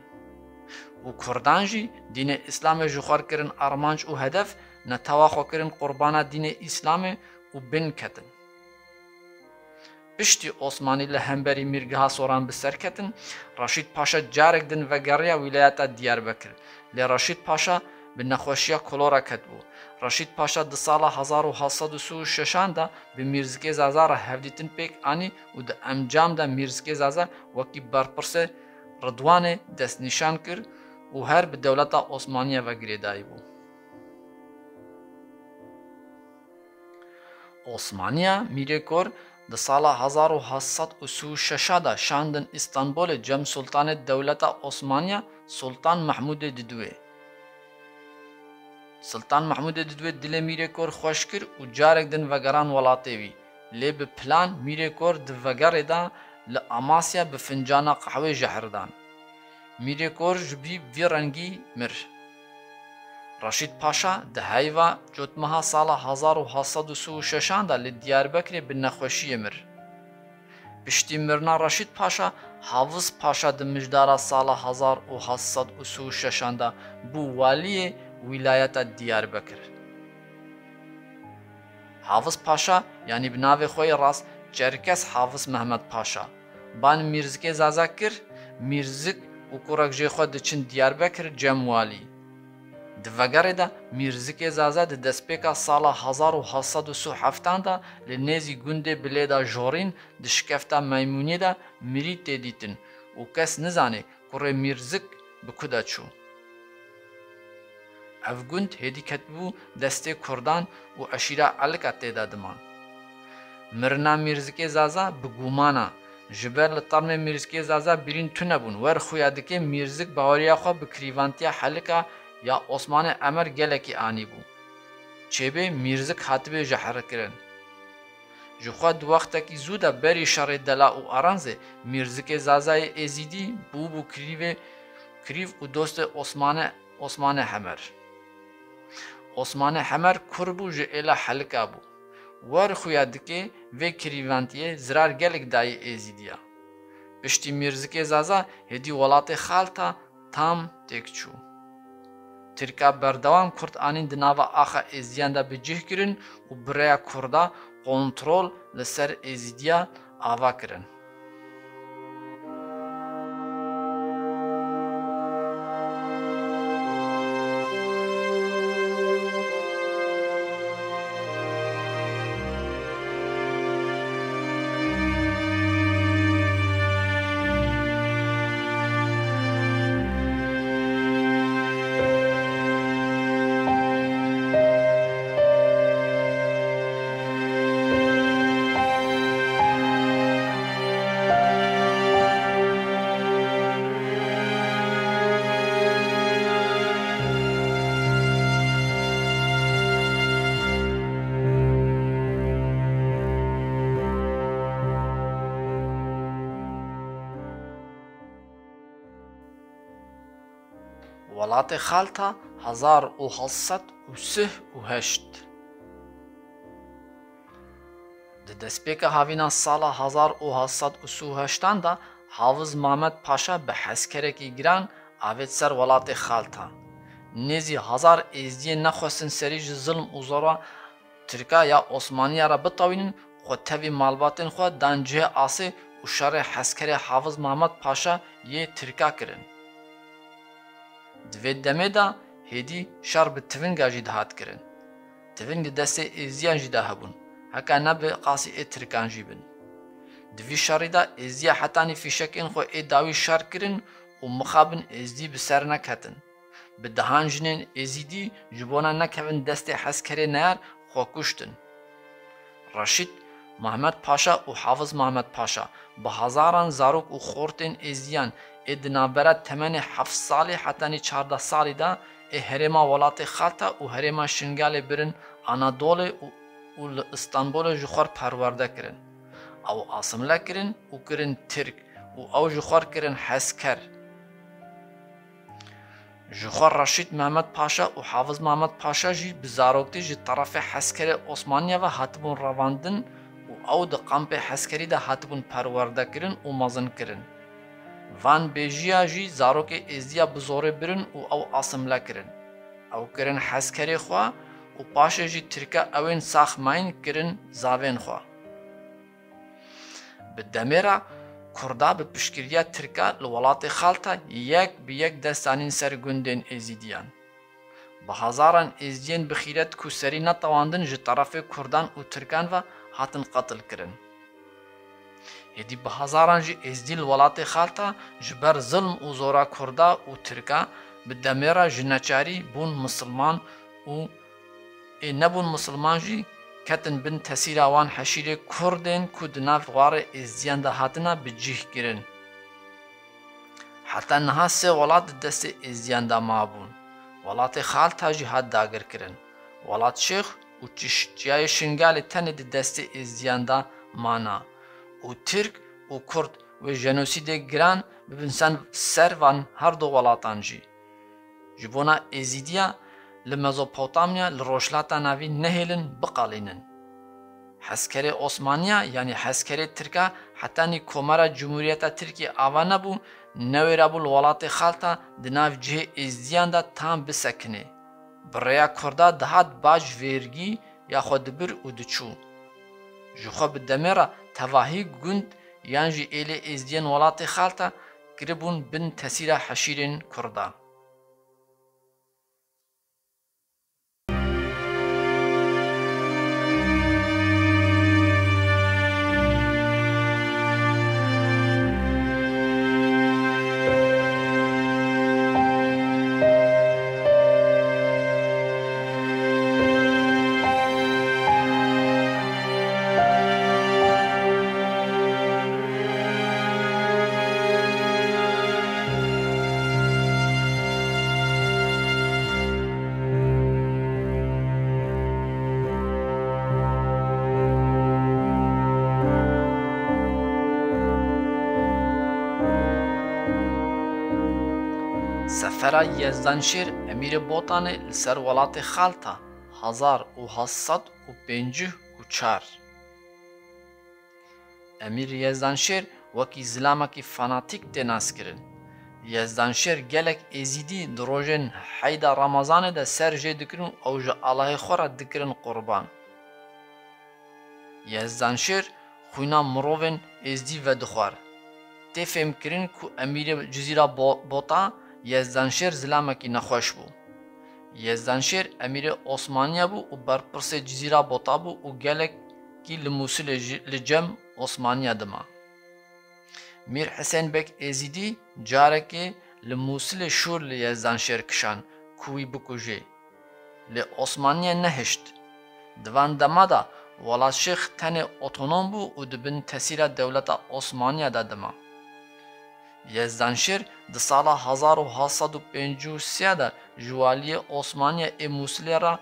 Û Kurdan jî dînê Îslamê ji xwe kirin armanc û hedef, netewa xwe kirin qurbana dînê Îslamê û bin ketin. Piştî Osmanî li hemberî Mîrgeha Soran bi ser ketin, Reşîd Paşa carek din vegeriya wîlayeta Diyarbekir. Lê Reşîd Paşa bi nexweşiya kolora ketibû. Reşîd Paşa di sala hezar û heft sed û sî û şeşan de bi Mîrzikê Zaza re hevdîtin pêk anî û di encam de Mîrzikê Zaza wekî berpirsê Ridwanê destnîşan kir û her bi dewleta Osmaniye ve girêdayî bû. Osmaniya Mîrê Kor di sala hezar û heft sed û sî û şeşa de şandin Îstanbulê cem Sultanê dewleta Osmaniya Sultan Mehmûdê Diduwê. Sultan Mehmûdê Diduwê dilê Mîrê Kor xweş kir û carek din vegeran welatê wî. Lê bi plan Mîrê Kor di vegerê de li Amasya bi fincana qehwê jehr dan. Mîrê Kor ji bî vî rengî mir. Reşîd Paşa di heyva cotmeha sala hezar û heft sed û sî û şeşan de li Diyarbekirê bi nexweşiyê mir. Piştî mirina Reşîd Paşa, Hafiz Paşa di mijdara sala hezar û heft sed û sî û şeşan de bû waliyê wîlayeta Diyarbekir. Hafiz Paşa, yanî bi navê xwe yê rast Çerkes Hafiz Mehmet Paşa, ban Mîrzikê Zaza kir, Mîrzik û kurek jê xwe diçin Diyarbekir cem walî. Di vegerê de Mîrzikê Zaza di destpêka sala hezar û heft sed û sî û heftan de li nêzî gundê Bilêda Jorîn di şikefta Meymûniyê de mirî tê dîtin û kes nizanê kurê Mîrzik bi ku de çû. Ev gund hêdî ketibû destê Kurdan û eşîra Elika tê de diman. Mirina Mîrzikê Zaza bi guman e. Ji ber li termê Mîrzikê Zaza birîn tune bûn. Wer xuya dike Mîrzik baweriya xwe bi kirîvantiya Helika ya Osmanê Emer gelekî anîbû. Çêbê Mîrzik hatibê jehrekirin. Ji xwe di wextekî zû de berî şerê Dela û Aranzê, Mîrzikê Zazayê Êzîdî bûbû kirîvê, kirîv û dostê Osmane, Osmanê Hemer. Osmanê Hemer kur bû, ji êla Helika bû. Wer xuya dike vê kirîvantiyê zirar gelek dayê Êzîdiya. Piştî Mîrzikê Zaza hêdî welatê Xalta tam têk çû. Tirka berdewam Kurd anîn di nava axa Êzidiyan de bi cih kirin û bi rêya Kurda kontrol li ser Êzidiya ava kirin. Welatê Xalta hezar û heft sed û sih û heşt. Di destpêka havîna sala hezar û heft sed û sî û heştan de Hafiz Mamed Paşa bi heskerekî giran avêt ser welatê Xalta. Nêzî hezar Êzdiyê nexwestin serî ji zilm û zora Tirka ya Osmaniya re bitewînin, xwe tevî malbatên xwe dan cihê asê û şerê heskerê Hafiz Mamed Paşa yê Tirka kirin. Di vê demê de hêdî şer bi tivinga jî dihat kirin. Tiving di destê Êziyan jî de hebûn, heke ne bi qasî ê Tirkan jî bin. Di vî şerî de Êziya hetanî fîşekên xwe ê dawî şer kirin û mixabin Êzidî bi ser neketin. Bi dehan jinên Êzidî ji bona nekevin destê hezkerê neyar xwe kuştin. Reşîd Mehmed Paşa û Hafiz Mehmed Paşa bi hezaran zarok û xortên Êziyan ê di navbera temenê heft salî hetanî çardeh salî de ê herêma welatê Xalta û herêma Şingalê birin Anadolê û, û li Îstanbulê ji xwe perwerde kirin. Ew asimle kirin û kirin Tirk û ew ji xwe kirin hezker. Ji xwe Reşîd Mehmed Paşa û Hafiz Mehmed Paşa jî bi zaroktî ji terefê hezkerê Osmaniye ve hatibûn revandin û ew di kampê hezkerî de hatibûn perwerdekirin û mezinkirin. Van Bêjiya jî zarokê Êzdiya bi zorê birin û ew asimle kirin. Ew kirin hezkerê xwe û paşê jî Tirka ewên sax mayîn kirin zavên xwe. Bi demê re Kurda bi piştgiriya Tirka li welatê Xalta yek bi yek dest danîn ser gundên Êzîdiyan. Bi hezaran Êzidiyên bi xîret ku serî netewandin ji terefê Kurdan û Tirkan ve hatin qetil kirin. Hêdî bi hezaran jî Êzidî li welatê Xalta ji ber zilm û zora Kurda û Tirka bi demê re ji neçarî bûn misilman û ê nebûn misilman jî ketin bin tesîra wan heşîrê Kurdên ku di nav warê Êzidiyan de hatine bi cih kirin. Heta niha sê welat di destê Êzidiyan de mabûn. Welatê Xalta jî hat dagirkirin. Welat Şêx û çi-, çiyayê Şingalê tenê di destê Êzidiyan de mana û Tirk û Kurd wê jenosîdê giran bibin sen-, ser van her du welatan jî. Ji bona Êzîdiya li Mezopotamya, li Rojhilata Navîn nehêlin, biqelînin. Hezkerê Osmaniya, yanî hezkerê Tirka, hetanî Komara Cumhuriyeta Tirkiyê ava nebû, newêrabû li welatê Xalta di nav cihê Êzdiyan de tam bisekinê. Bi rêya Kurda dihat bac vêrgî ya xwe dibir û diçû. Ji xwe bi demê re tevahî gund yan jî êlê Êzdiyên welatê Xalta kiribûn bin tesîra heşîrên Kurdan. Sefera Yezdanşêr Emîrê Botanê li ser welatê Xalta, hezar û heft sed û pêncî û çar. Emîr Yezdanşêr wekî zilamekî fanatîk tê naskirin. Yezdanşêr gelek Êzîdî di rojên heyda Remezanê de ser jê dikirin û ew ji Allahê xwe re dikirin qurban. Yezdanşêr xwîna mirovên Êzdî vedixwar. Tê fêmkirin ku Emîrê Cizîra Bo-, Bota Yezdanşêr zilamekî nexweş bû. Yezdanşêr Emîrê Osmaniya bû û berpirsê Cizîra Bota bû û gelekî li Mûsilê jî li cem Osmaniya dima. Mîr Hisên Beg Êzîdî carekê li Mûsilê şûr li Yezdanşêr kişand ku wî bikujê. Lê Osmaniye nehişt. Di van dema de Welatşêx tenê otonom bû û di bin tesîra dewleta Osmaniya de dima. Yezdanşêr di sala hezar û heft sed û pêncî û sê de ji waliyê Osmaniya ê Mûsilê re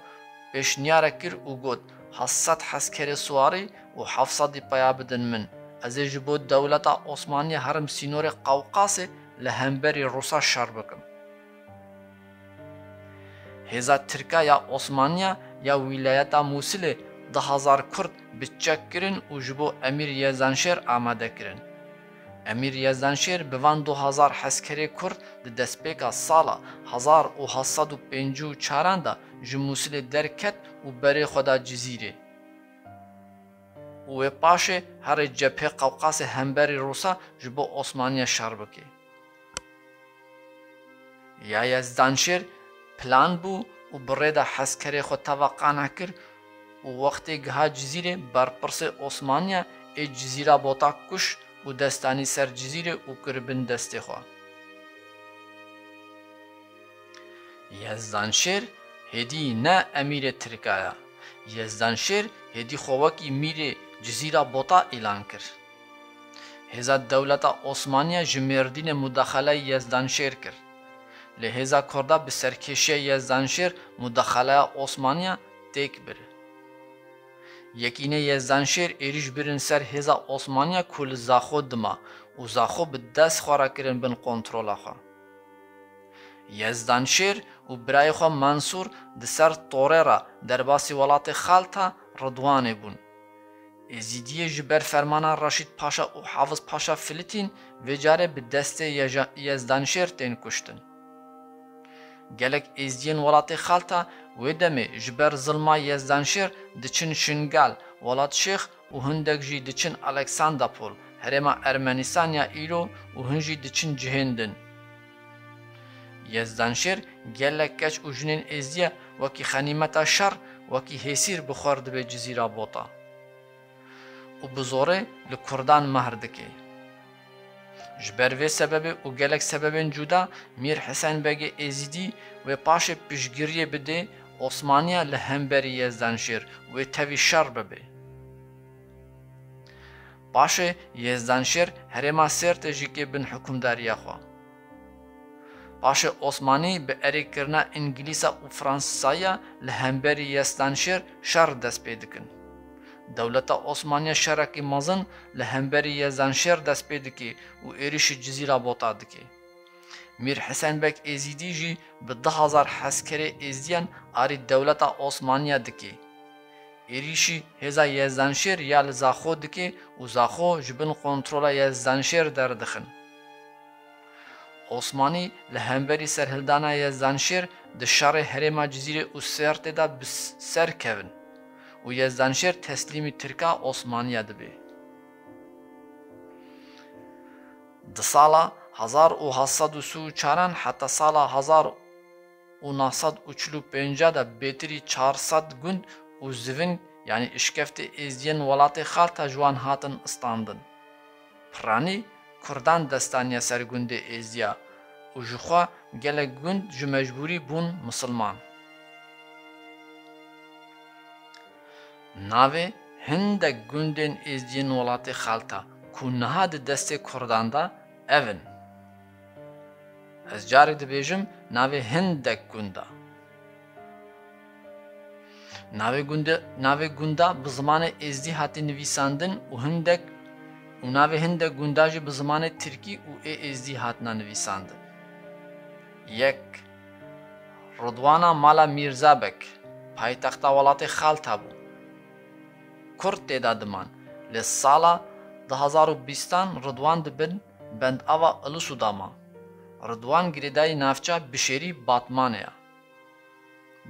pêşniyarek kir û got, "Heft sed hezkerê siwarî û heft sedî peya bidin min. Ez ê ji bo dewleta Osmaniya herim sînorê Qewqasê li hemberî Rûsa şer bikim." Hêza Tirka ya Osmaniya ya wîlayeta Mûsilê du hezar Kurd bi çek kirin û ji bo Emîr Yezdanşêr amade kirin. Emîr Yezdanşêr bi van du hezar hezkerê Kurd di destpêka sala hezar û heft sed û pêncî û çaran de ji Mûsilê derket û berê xwe da Cizîrê. Û wê paşê herê cephê Qewqasê hemberî Rûsa ji bo Osmaniya şer bike. Ya Yezdanşêr plan bû û bi rê de hezkerê xwe teva qaneh kir û wextê giha Cizîrê, berpirsê Osmaniya ê Cizîra Bota kuş û destanî ser Cizîrê û kir bin destê xwe. Yezdanşêr hêdî ne emîrê Tirka ya. Yezdanşêr hêdî xwe wekî mîrê Cizîra Bota îlan kir. Hêza dewleta Osmaniya ji Mêrdînê mudexeleya Yezdanşêr kir. Lê hêza Kurda bi serkêşiya Yezdanşêr mudexeleya Osmaniya têk bir. Yekînê Yezdanşêr êrîş birin ser hêza Osmaniya ku li Zaxo dima û Zaxo bi dest xwe re kirin bin kontrola xwe. Yezdanşêr û birayê xwe Mansûr di ser torê re derbasî welatê xalta Ridwanê bûn. Êzîdiyê ji ber fermana Reşîd Paşa û Hafiz Paşa filitîn, vê carê bi destê Yeja-, Yezdanşêr tên kuştin. Gelek Êzdiyên welatê xalta wê demê ji ber zilma Yezdanşêr diçin Şingal, Welat Şêx û hindek jî diçin Aleksandapol, herêma Ermenistan ya îro û hin jî diçin cihên din. Yezdanşêr gelek keç û jinên Êzdiya wekî xenîmeta şer, wekî hêsîr bi xwe re dibe Cizîra Bota û bi zorê li Kurdan mehr dike. Ji ber vê sebebê û gelek sebebên cuda Mîr Hesen Begê Êzîdî wê paşê piştgiriyê bidê Osmaniya li hemberî Yezdanşêr wê tevî şer bibe. Paşê Yezdanşêr herêma Sêrtê jî kê bin hikûmdariya xwe. Paşê Osmanî bi erêkirina Îngilîza û Fransisayiya li hemberî Yezdanşêr şer dest pê dikin. Dewleta Osmaniya şerekî mezin li hemberî Yezdanşêr dest pê dike û êrîşî Cizîra Bota dike. Mîr Hesen Beg Êzîdî jî bi du hezar hezkerê Êzdiyan arî dewleta Osmaniya dike. Êrîşî hêza Yezdanşêr ya li Zaxo dike û Zaxo ji bin kontrola Yezdanşêr derdixin. Osmanî li hemberî serhildana Yezdanşêr di şerê herêma Cizîrê û Sêrtê de bi s-, ser kevin û Yezdanşêr teslîmî Tirka Osmaniya dibe. Di sala hezar û heşt sed û sî û çaran heta sala hezar û neh sed û çil û pênc de bêtirî çar sed gund û zivin, yanî îşkeftê êzdiyên welatê xalta ji wan hatin istandin. Piranî Kurdan destaniye ser gundê êzdiya û ji xwe gelek gund ji mecbûrî bûn misilman. Navê hindek gundên êzdiyên welatê xalta ku niha di destê Kurdan de ev in. Ez carek dibêjim, navê hindek gunda. Navê gunde, navê gunda bi zimanê êzdî hatî nivîsandin û hindek û navê hindek gunda jî bi zimanê tirkî û ê êzdî hatina nivîsandin. Yek. Ridwana Mala Mîrza Beg, paytexta welatê Xalta bû. Kurd tê de diman, lê sala du hezar û bîstan Ridwan di bin bendava Ilisû de ma. Ridwan girêdayî navça Bişêrî Batmanê ya.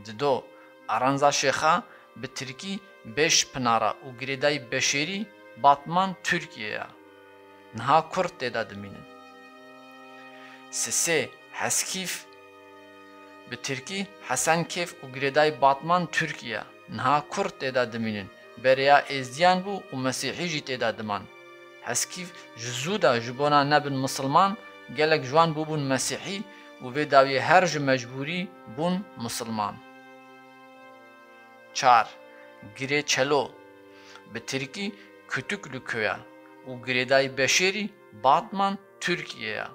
Dido, Aranza Şêxa, bi tirkî Beşpınara û girêdayî Beşêrî Batman Tirkiye ya. Niha Kurd tê de dimînin. Sisê, Heskîf, bi tirkî Hasankeyf û girêdayî Batman Tirkiye ya. Niha Kurd tê de dimînin. Berê ya êzdiyan bû û mesîhî jî tê de diman. Heskîf ji zû de ji bona nebin misilman, gelek ji wan bûbûn mesîhî û vê dawiyê her ji mecbûrî bûn misilman. Çar. Girê Çelo, bi tirkî Kütüklü Köye û girêdayî Beşêrî Batman Tirkiye ya.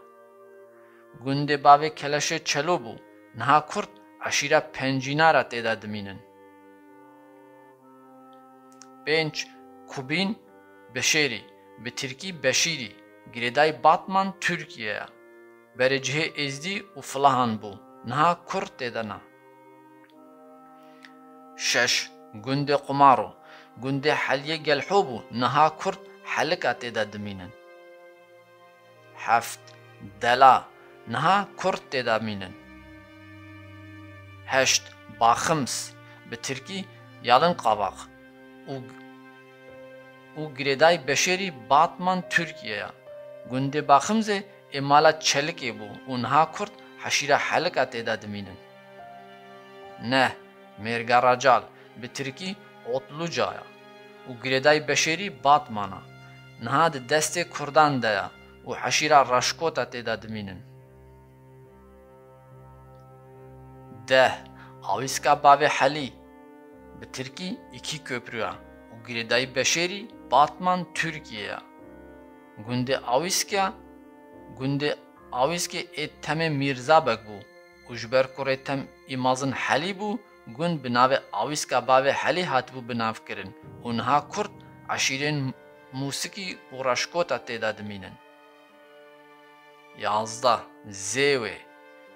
Gundê bavê Keleşê Çelo bû, niha Kurd eşîra Pencînara tê de dimînin. Pênc. Kubîn Beşêrî, bi tirkî Beşîrî, girêdayî Batman Tirkiye ya. Berê cihê êzdî û filahan bû, niha Kurd tê de ne. Şeş. Gundê Qumaro, gundê Heliyê Gelho bû, niha Kurd Helika tê de dimînin. Heft. Dela, niha Kurd tê de mînin. Heşt. Baxims, bi tirkî Yalın Kavak û, û girêdayî Beşêrî Batman Tirkiye ya. Gundê Baximzê ê mala Çelikê bû û niha Kurd heşîra Helika tê de dimînin. Neh, Mêrga Recal, bi tirkî Otluca ya û girêdayî Beşêrî Batman a. Niha di destê kurdan de ya û heşîra Reşkota tê de dimînin. Deh, Awîska Bavê Helî, bi tirkî Iki Köprü ya û girêdayî Beşêrî Batman Tirkiye ya. Gundê Awîsk ya, gundê Awîskê ê temê Mîrzabek bû û ji ber kurê tem ê mezin Helî bû, gund bi navê Awîska Bavê Helî hatibû binavkirin û niha kurd eşîrên Mûsikî û Reşkota tê de dimînin. Yazdeh, Zêwê,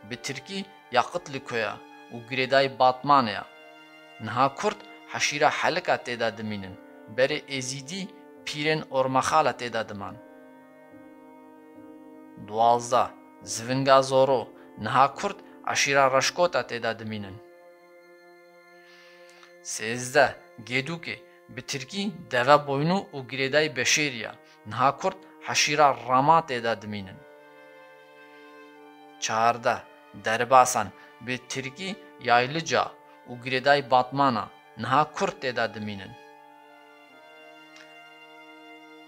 bi tirkî Yakıtlıköy ya û girêdayî Batmanê ya. Niha kurd heşîra Helika tê de dimînin, berê Êzîdî pîrên Ormaxala tê de diman. Duwazdeh, Zivinga Zoro, niha kurd eşîra Reşkota tê de dimînin. Sêzdeh, Gêdûkê, bi tirkî Deve Boynu û girêdayî Beşêrî ya, niha kurd heşîra Rama tê de dimînin. Çardeh, Derbasan, bi tirkî Yaylıca û girêdayî Batmana, niha kurd tê de dimînin.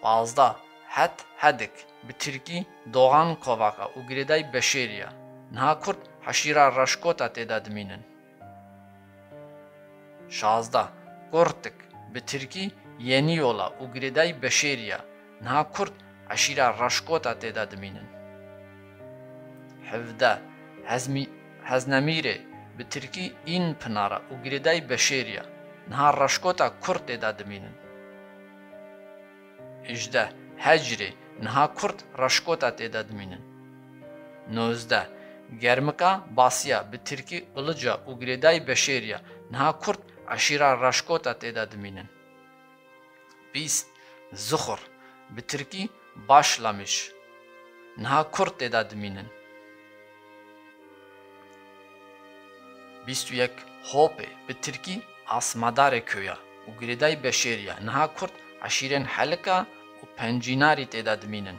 Pazdeh, Het Hedik, bi tirkî Doğan Kovaka û girêdayî Beşêrî ya, niha kurd heşîra Reşkota tê de dimînin. Şazdeh, Kurtik, bi tirkî Yeni Yola û girêdayî Beşêrî ya, niha kurd eşîra Reşkota tê de dimînin. Hevdeh, Hezmî-, Heznemîrê, bi tirkî În Pınarı û girêdayî Beşêrî ya, niha Reşkota kurd tê de dimînin. Hejdeh, Hecrê, niha kurd Reşkota tê de dimînin. Nozdeh, Germika Basiya, bi tirkî Ilıca û girêdayî Beşêrî ya, niha kurd eşîra Reşkota tê de dimînin. Bîst, Zuxur, bi tirkî Başlamış, niha kurd tê de dimînin. Bîst û yek, Hopê, bi tirkî Asmadarê Köya û girêdayî Beşêrî ya, niha kurd eşîrên Helika û Pencînarî tê de dimînin.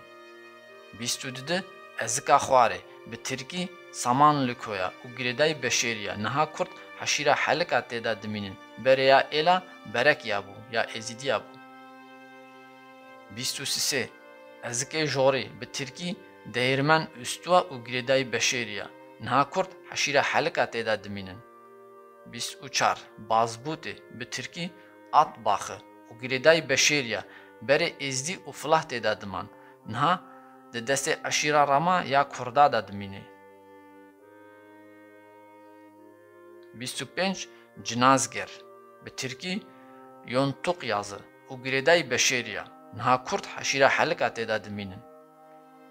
Bîst û du, Ezika Xwarê, bi tirkî Samanlıköy ya û girêdayî Beşêrî ya, niha kurd eşîra Helika tê de dimînin, berê ya êla Berekiya bû, ya Êzîdiya bû. Bîst û sê, Ezikê Jorî, bi tirkî Değirmen Üstü ya û girêdayî Beşêrî ya, niha kurd heşîra Helika tê de dimînin. Bîst û çar, Bazbûtê, bi tirkî Atbaxı û girêdayî Beşêrî ya, berê Êzdî û Filah tê de diman, niha di destê eşîra Rama ya kurda de dimînê. Bîst û pênc, Cinazger, bi tirkî Yontuk Yazı û girêdayî Beşêrî ya, niha kurd heşîra Helika tê de dimînin.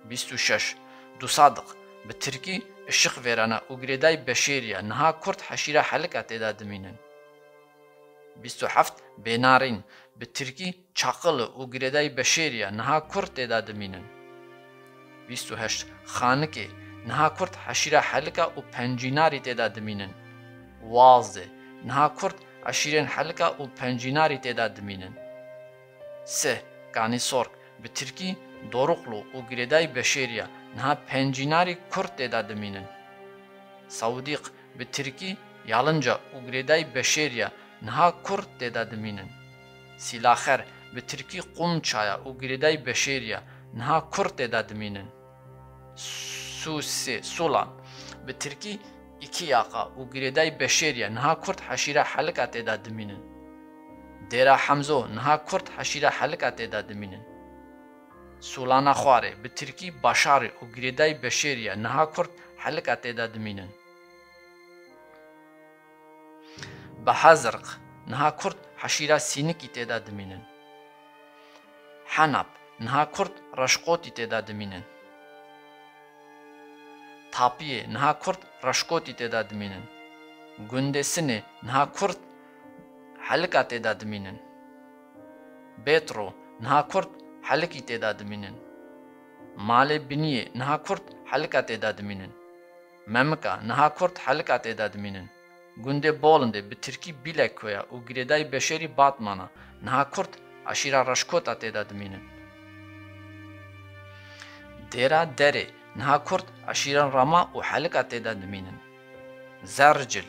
Bîst û şeş, Dusadık, bi tirkî Işıkveren ya û girêdayî Beşêrî ya, niha kurd heşîra Helika tê de dimînin. Bîst û heft, Bênarîn, bi tirkî Çakılı û girêdayî Beşêrî ya, niha kurd tê de dimînin. Bîst û heşt, Xanikê, niha kurd heşîra Helika û Pencînarî tê de dimînin. Wazdê, niha kurd eşîrên Helika û Pencînarî tê de dimînin. Sih, Kanisork, bi tirkî Doruklu û girêdayî Beşêrî ya, niha Pencînarî kurd tê de dimînin. Sawdîq, bi tirkî Yalınca û girêdayî Beşêrî ya, niha kurd tê de dimînin. Sîlaxer, bi tirkî Qunçaya û girêdayî Beşêrî ya, niha kurd tê de dimînin. Sûsê, Sulan, bi tirkî Iki Yaka û girêdayî Beşêrî ya, niha kurd heşîra Helika tê de dimînin. Dêra Hemzo, niha kurd heşîra Helika tê de dimînin. Sulana Xwarê, bi tirkî Başarê û girêdayî Beşêrî ya, niha kurd Helika tê de dimînin. Behezirq, niha kurd heşîra Sînikî tê de dimînin. Henap, niha kurd Reşqotî tê de dimînin. Tapiyê, niha kurd Reşkotî tê de dimînin. Gundê Sinê, niha kurd Helika tê de dimînin. Bêtro, niha kurd Helikî tê de dimînin. Malê Biniyê, niha kurd Helika tê de dimînin. Memika, niha kurd Helika tê de dimînin. Gundê Bolindê, bi tirkî Bilekköy ya û girêdayî Beşêrî Batman a, niha kurd eşîra Reşkota tê de dimînin. Dêra Derê, niha kurd eşîrên Rama û Helika tê de dimînin. Zercil,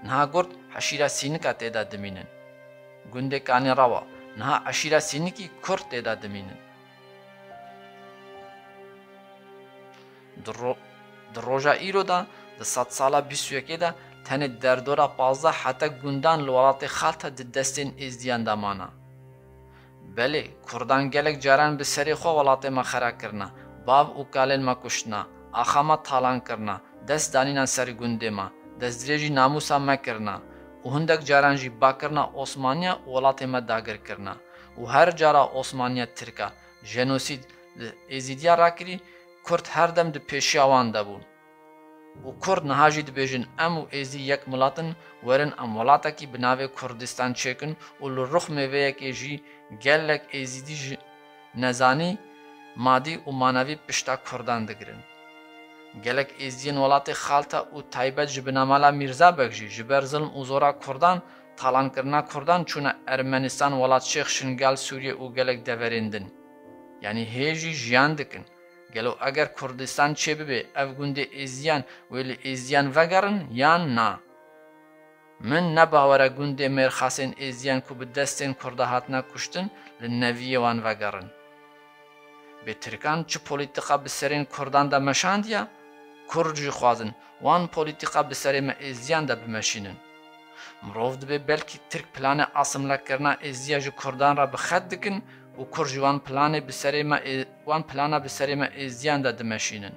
Niha Gurd heşîra Sînika tê de dimînin. Gundê Kanê Rewa, niha eşîra Sînikî Kurd tê de dimînin. Di ro-, di roja îro de, di sedsala bîst û yekê de tenê derdora pazdeh heta gundan li welatê Xalta di destên Êzdiyan de mana. Belê, Kurdan gelek caran bi serê xwe welatê me xera kirine, bav û kalên me kuştine, axa me talan kirine, dest danîne ser gundê me, destdirêjî namûsa me kirine û hindek caran jî bakirina Osmaniya û welatê me dagir kirine û her cara Osmaniya Tirka jenosîd li Êzîdiya rakirî, Kurd her dem di pêşiya wan de bûn. Û Kurd niha jî dibêjin, em û Êzî yek milat in, werin em welatekî bi navê Kurdistan çêkin û li rûx mêveyekê jî gelek Êzîdî ji nezanî, madî û manevî pişta Kurdan digirin. Gelek Êzîdiyên welatê Xalta û taybet ji binamala Mîrza Beg jî ji ber zilm û zora Kurdan, talankirina Kurdan çûne Ermenistan, Welatşêx, Şingal, Sûriye û gelek deverên din. Yanî hê jî jiyan dikin. Gelo eger Kurdistan çêbibe, ev gundê Êzdiyan wê li Êzdiyan vegerin yan na? Min ne bawer e gundê mêrxasên Êzdiyan ku bi destên Kurda hatine kuştin, li neviyê wan vegerin. Bê Tirkan çi polîtîka bi serên Kurdan de meşandiye, Kurd jî xwazin wan polîtîka bi serê me Êzdiyan de bimeşînin. Mirov dibê belkî Tirk planê asimlekirina Êzdiya ji Kurdan re bi xet dikin û Kurd jî wan planê bi serê me ê-, wan plana bi serê me Êzdiyan de dimeşînin.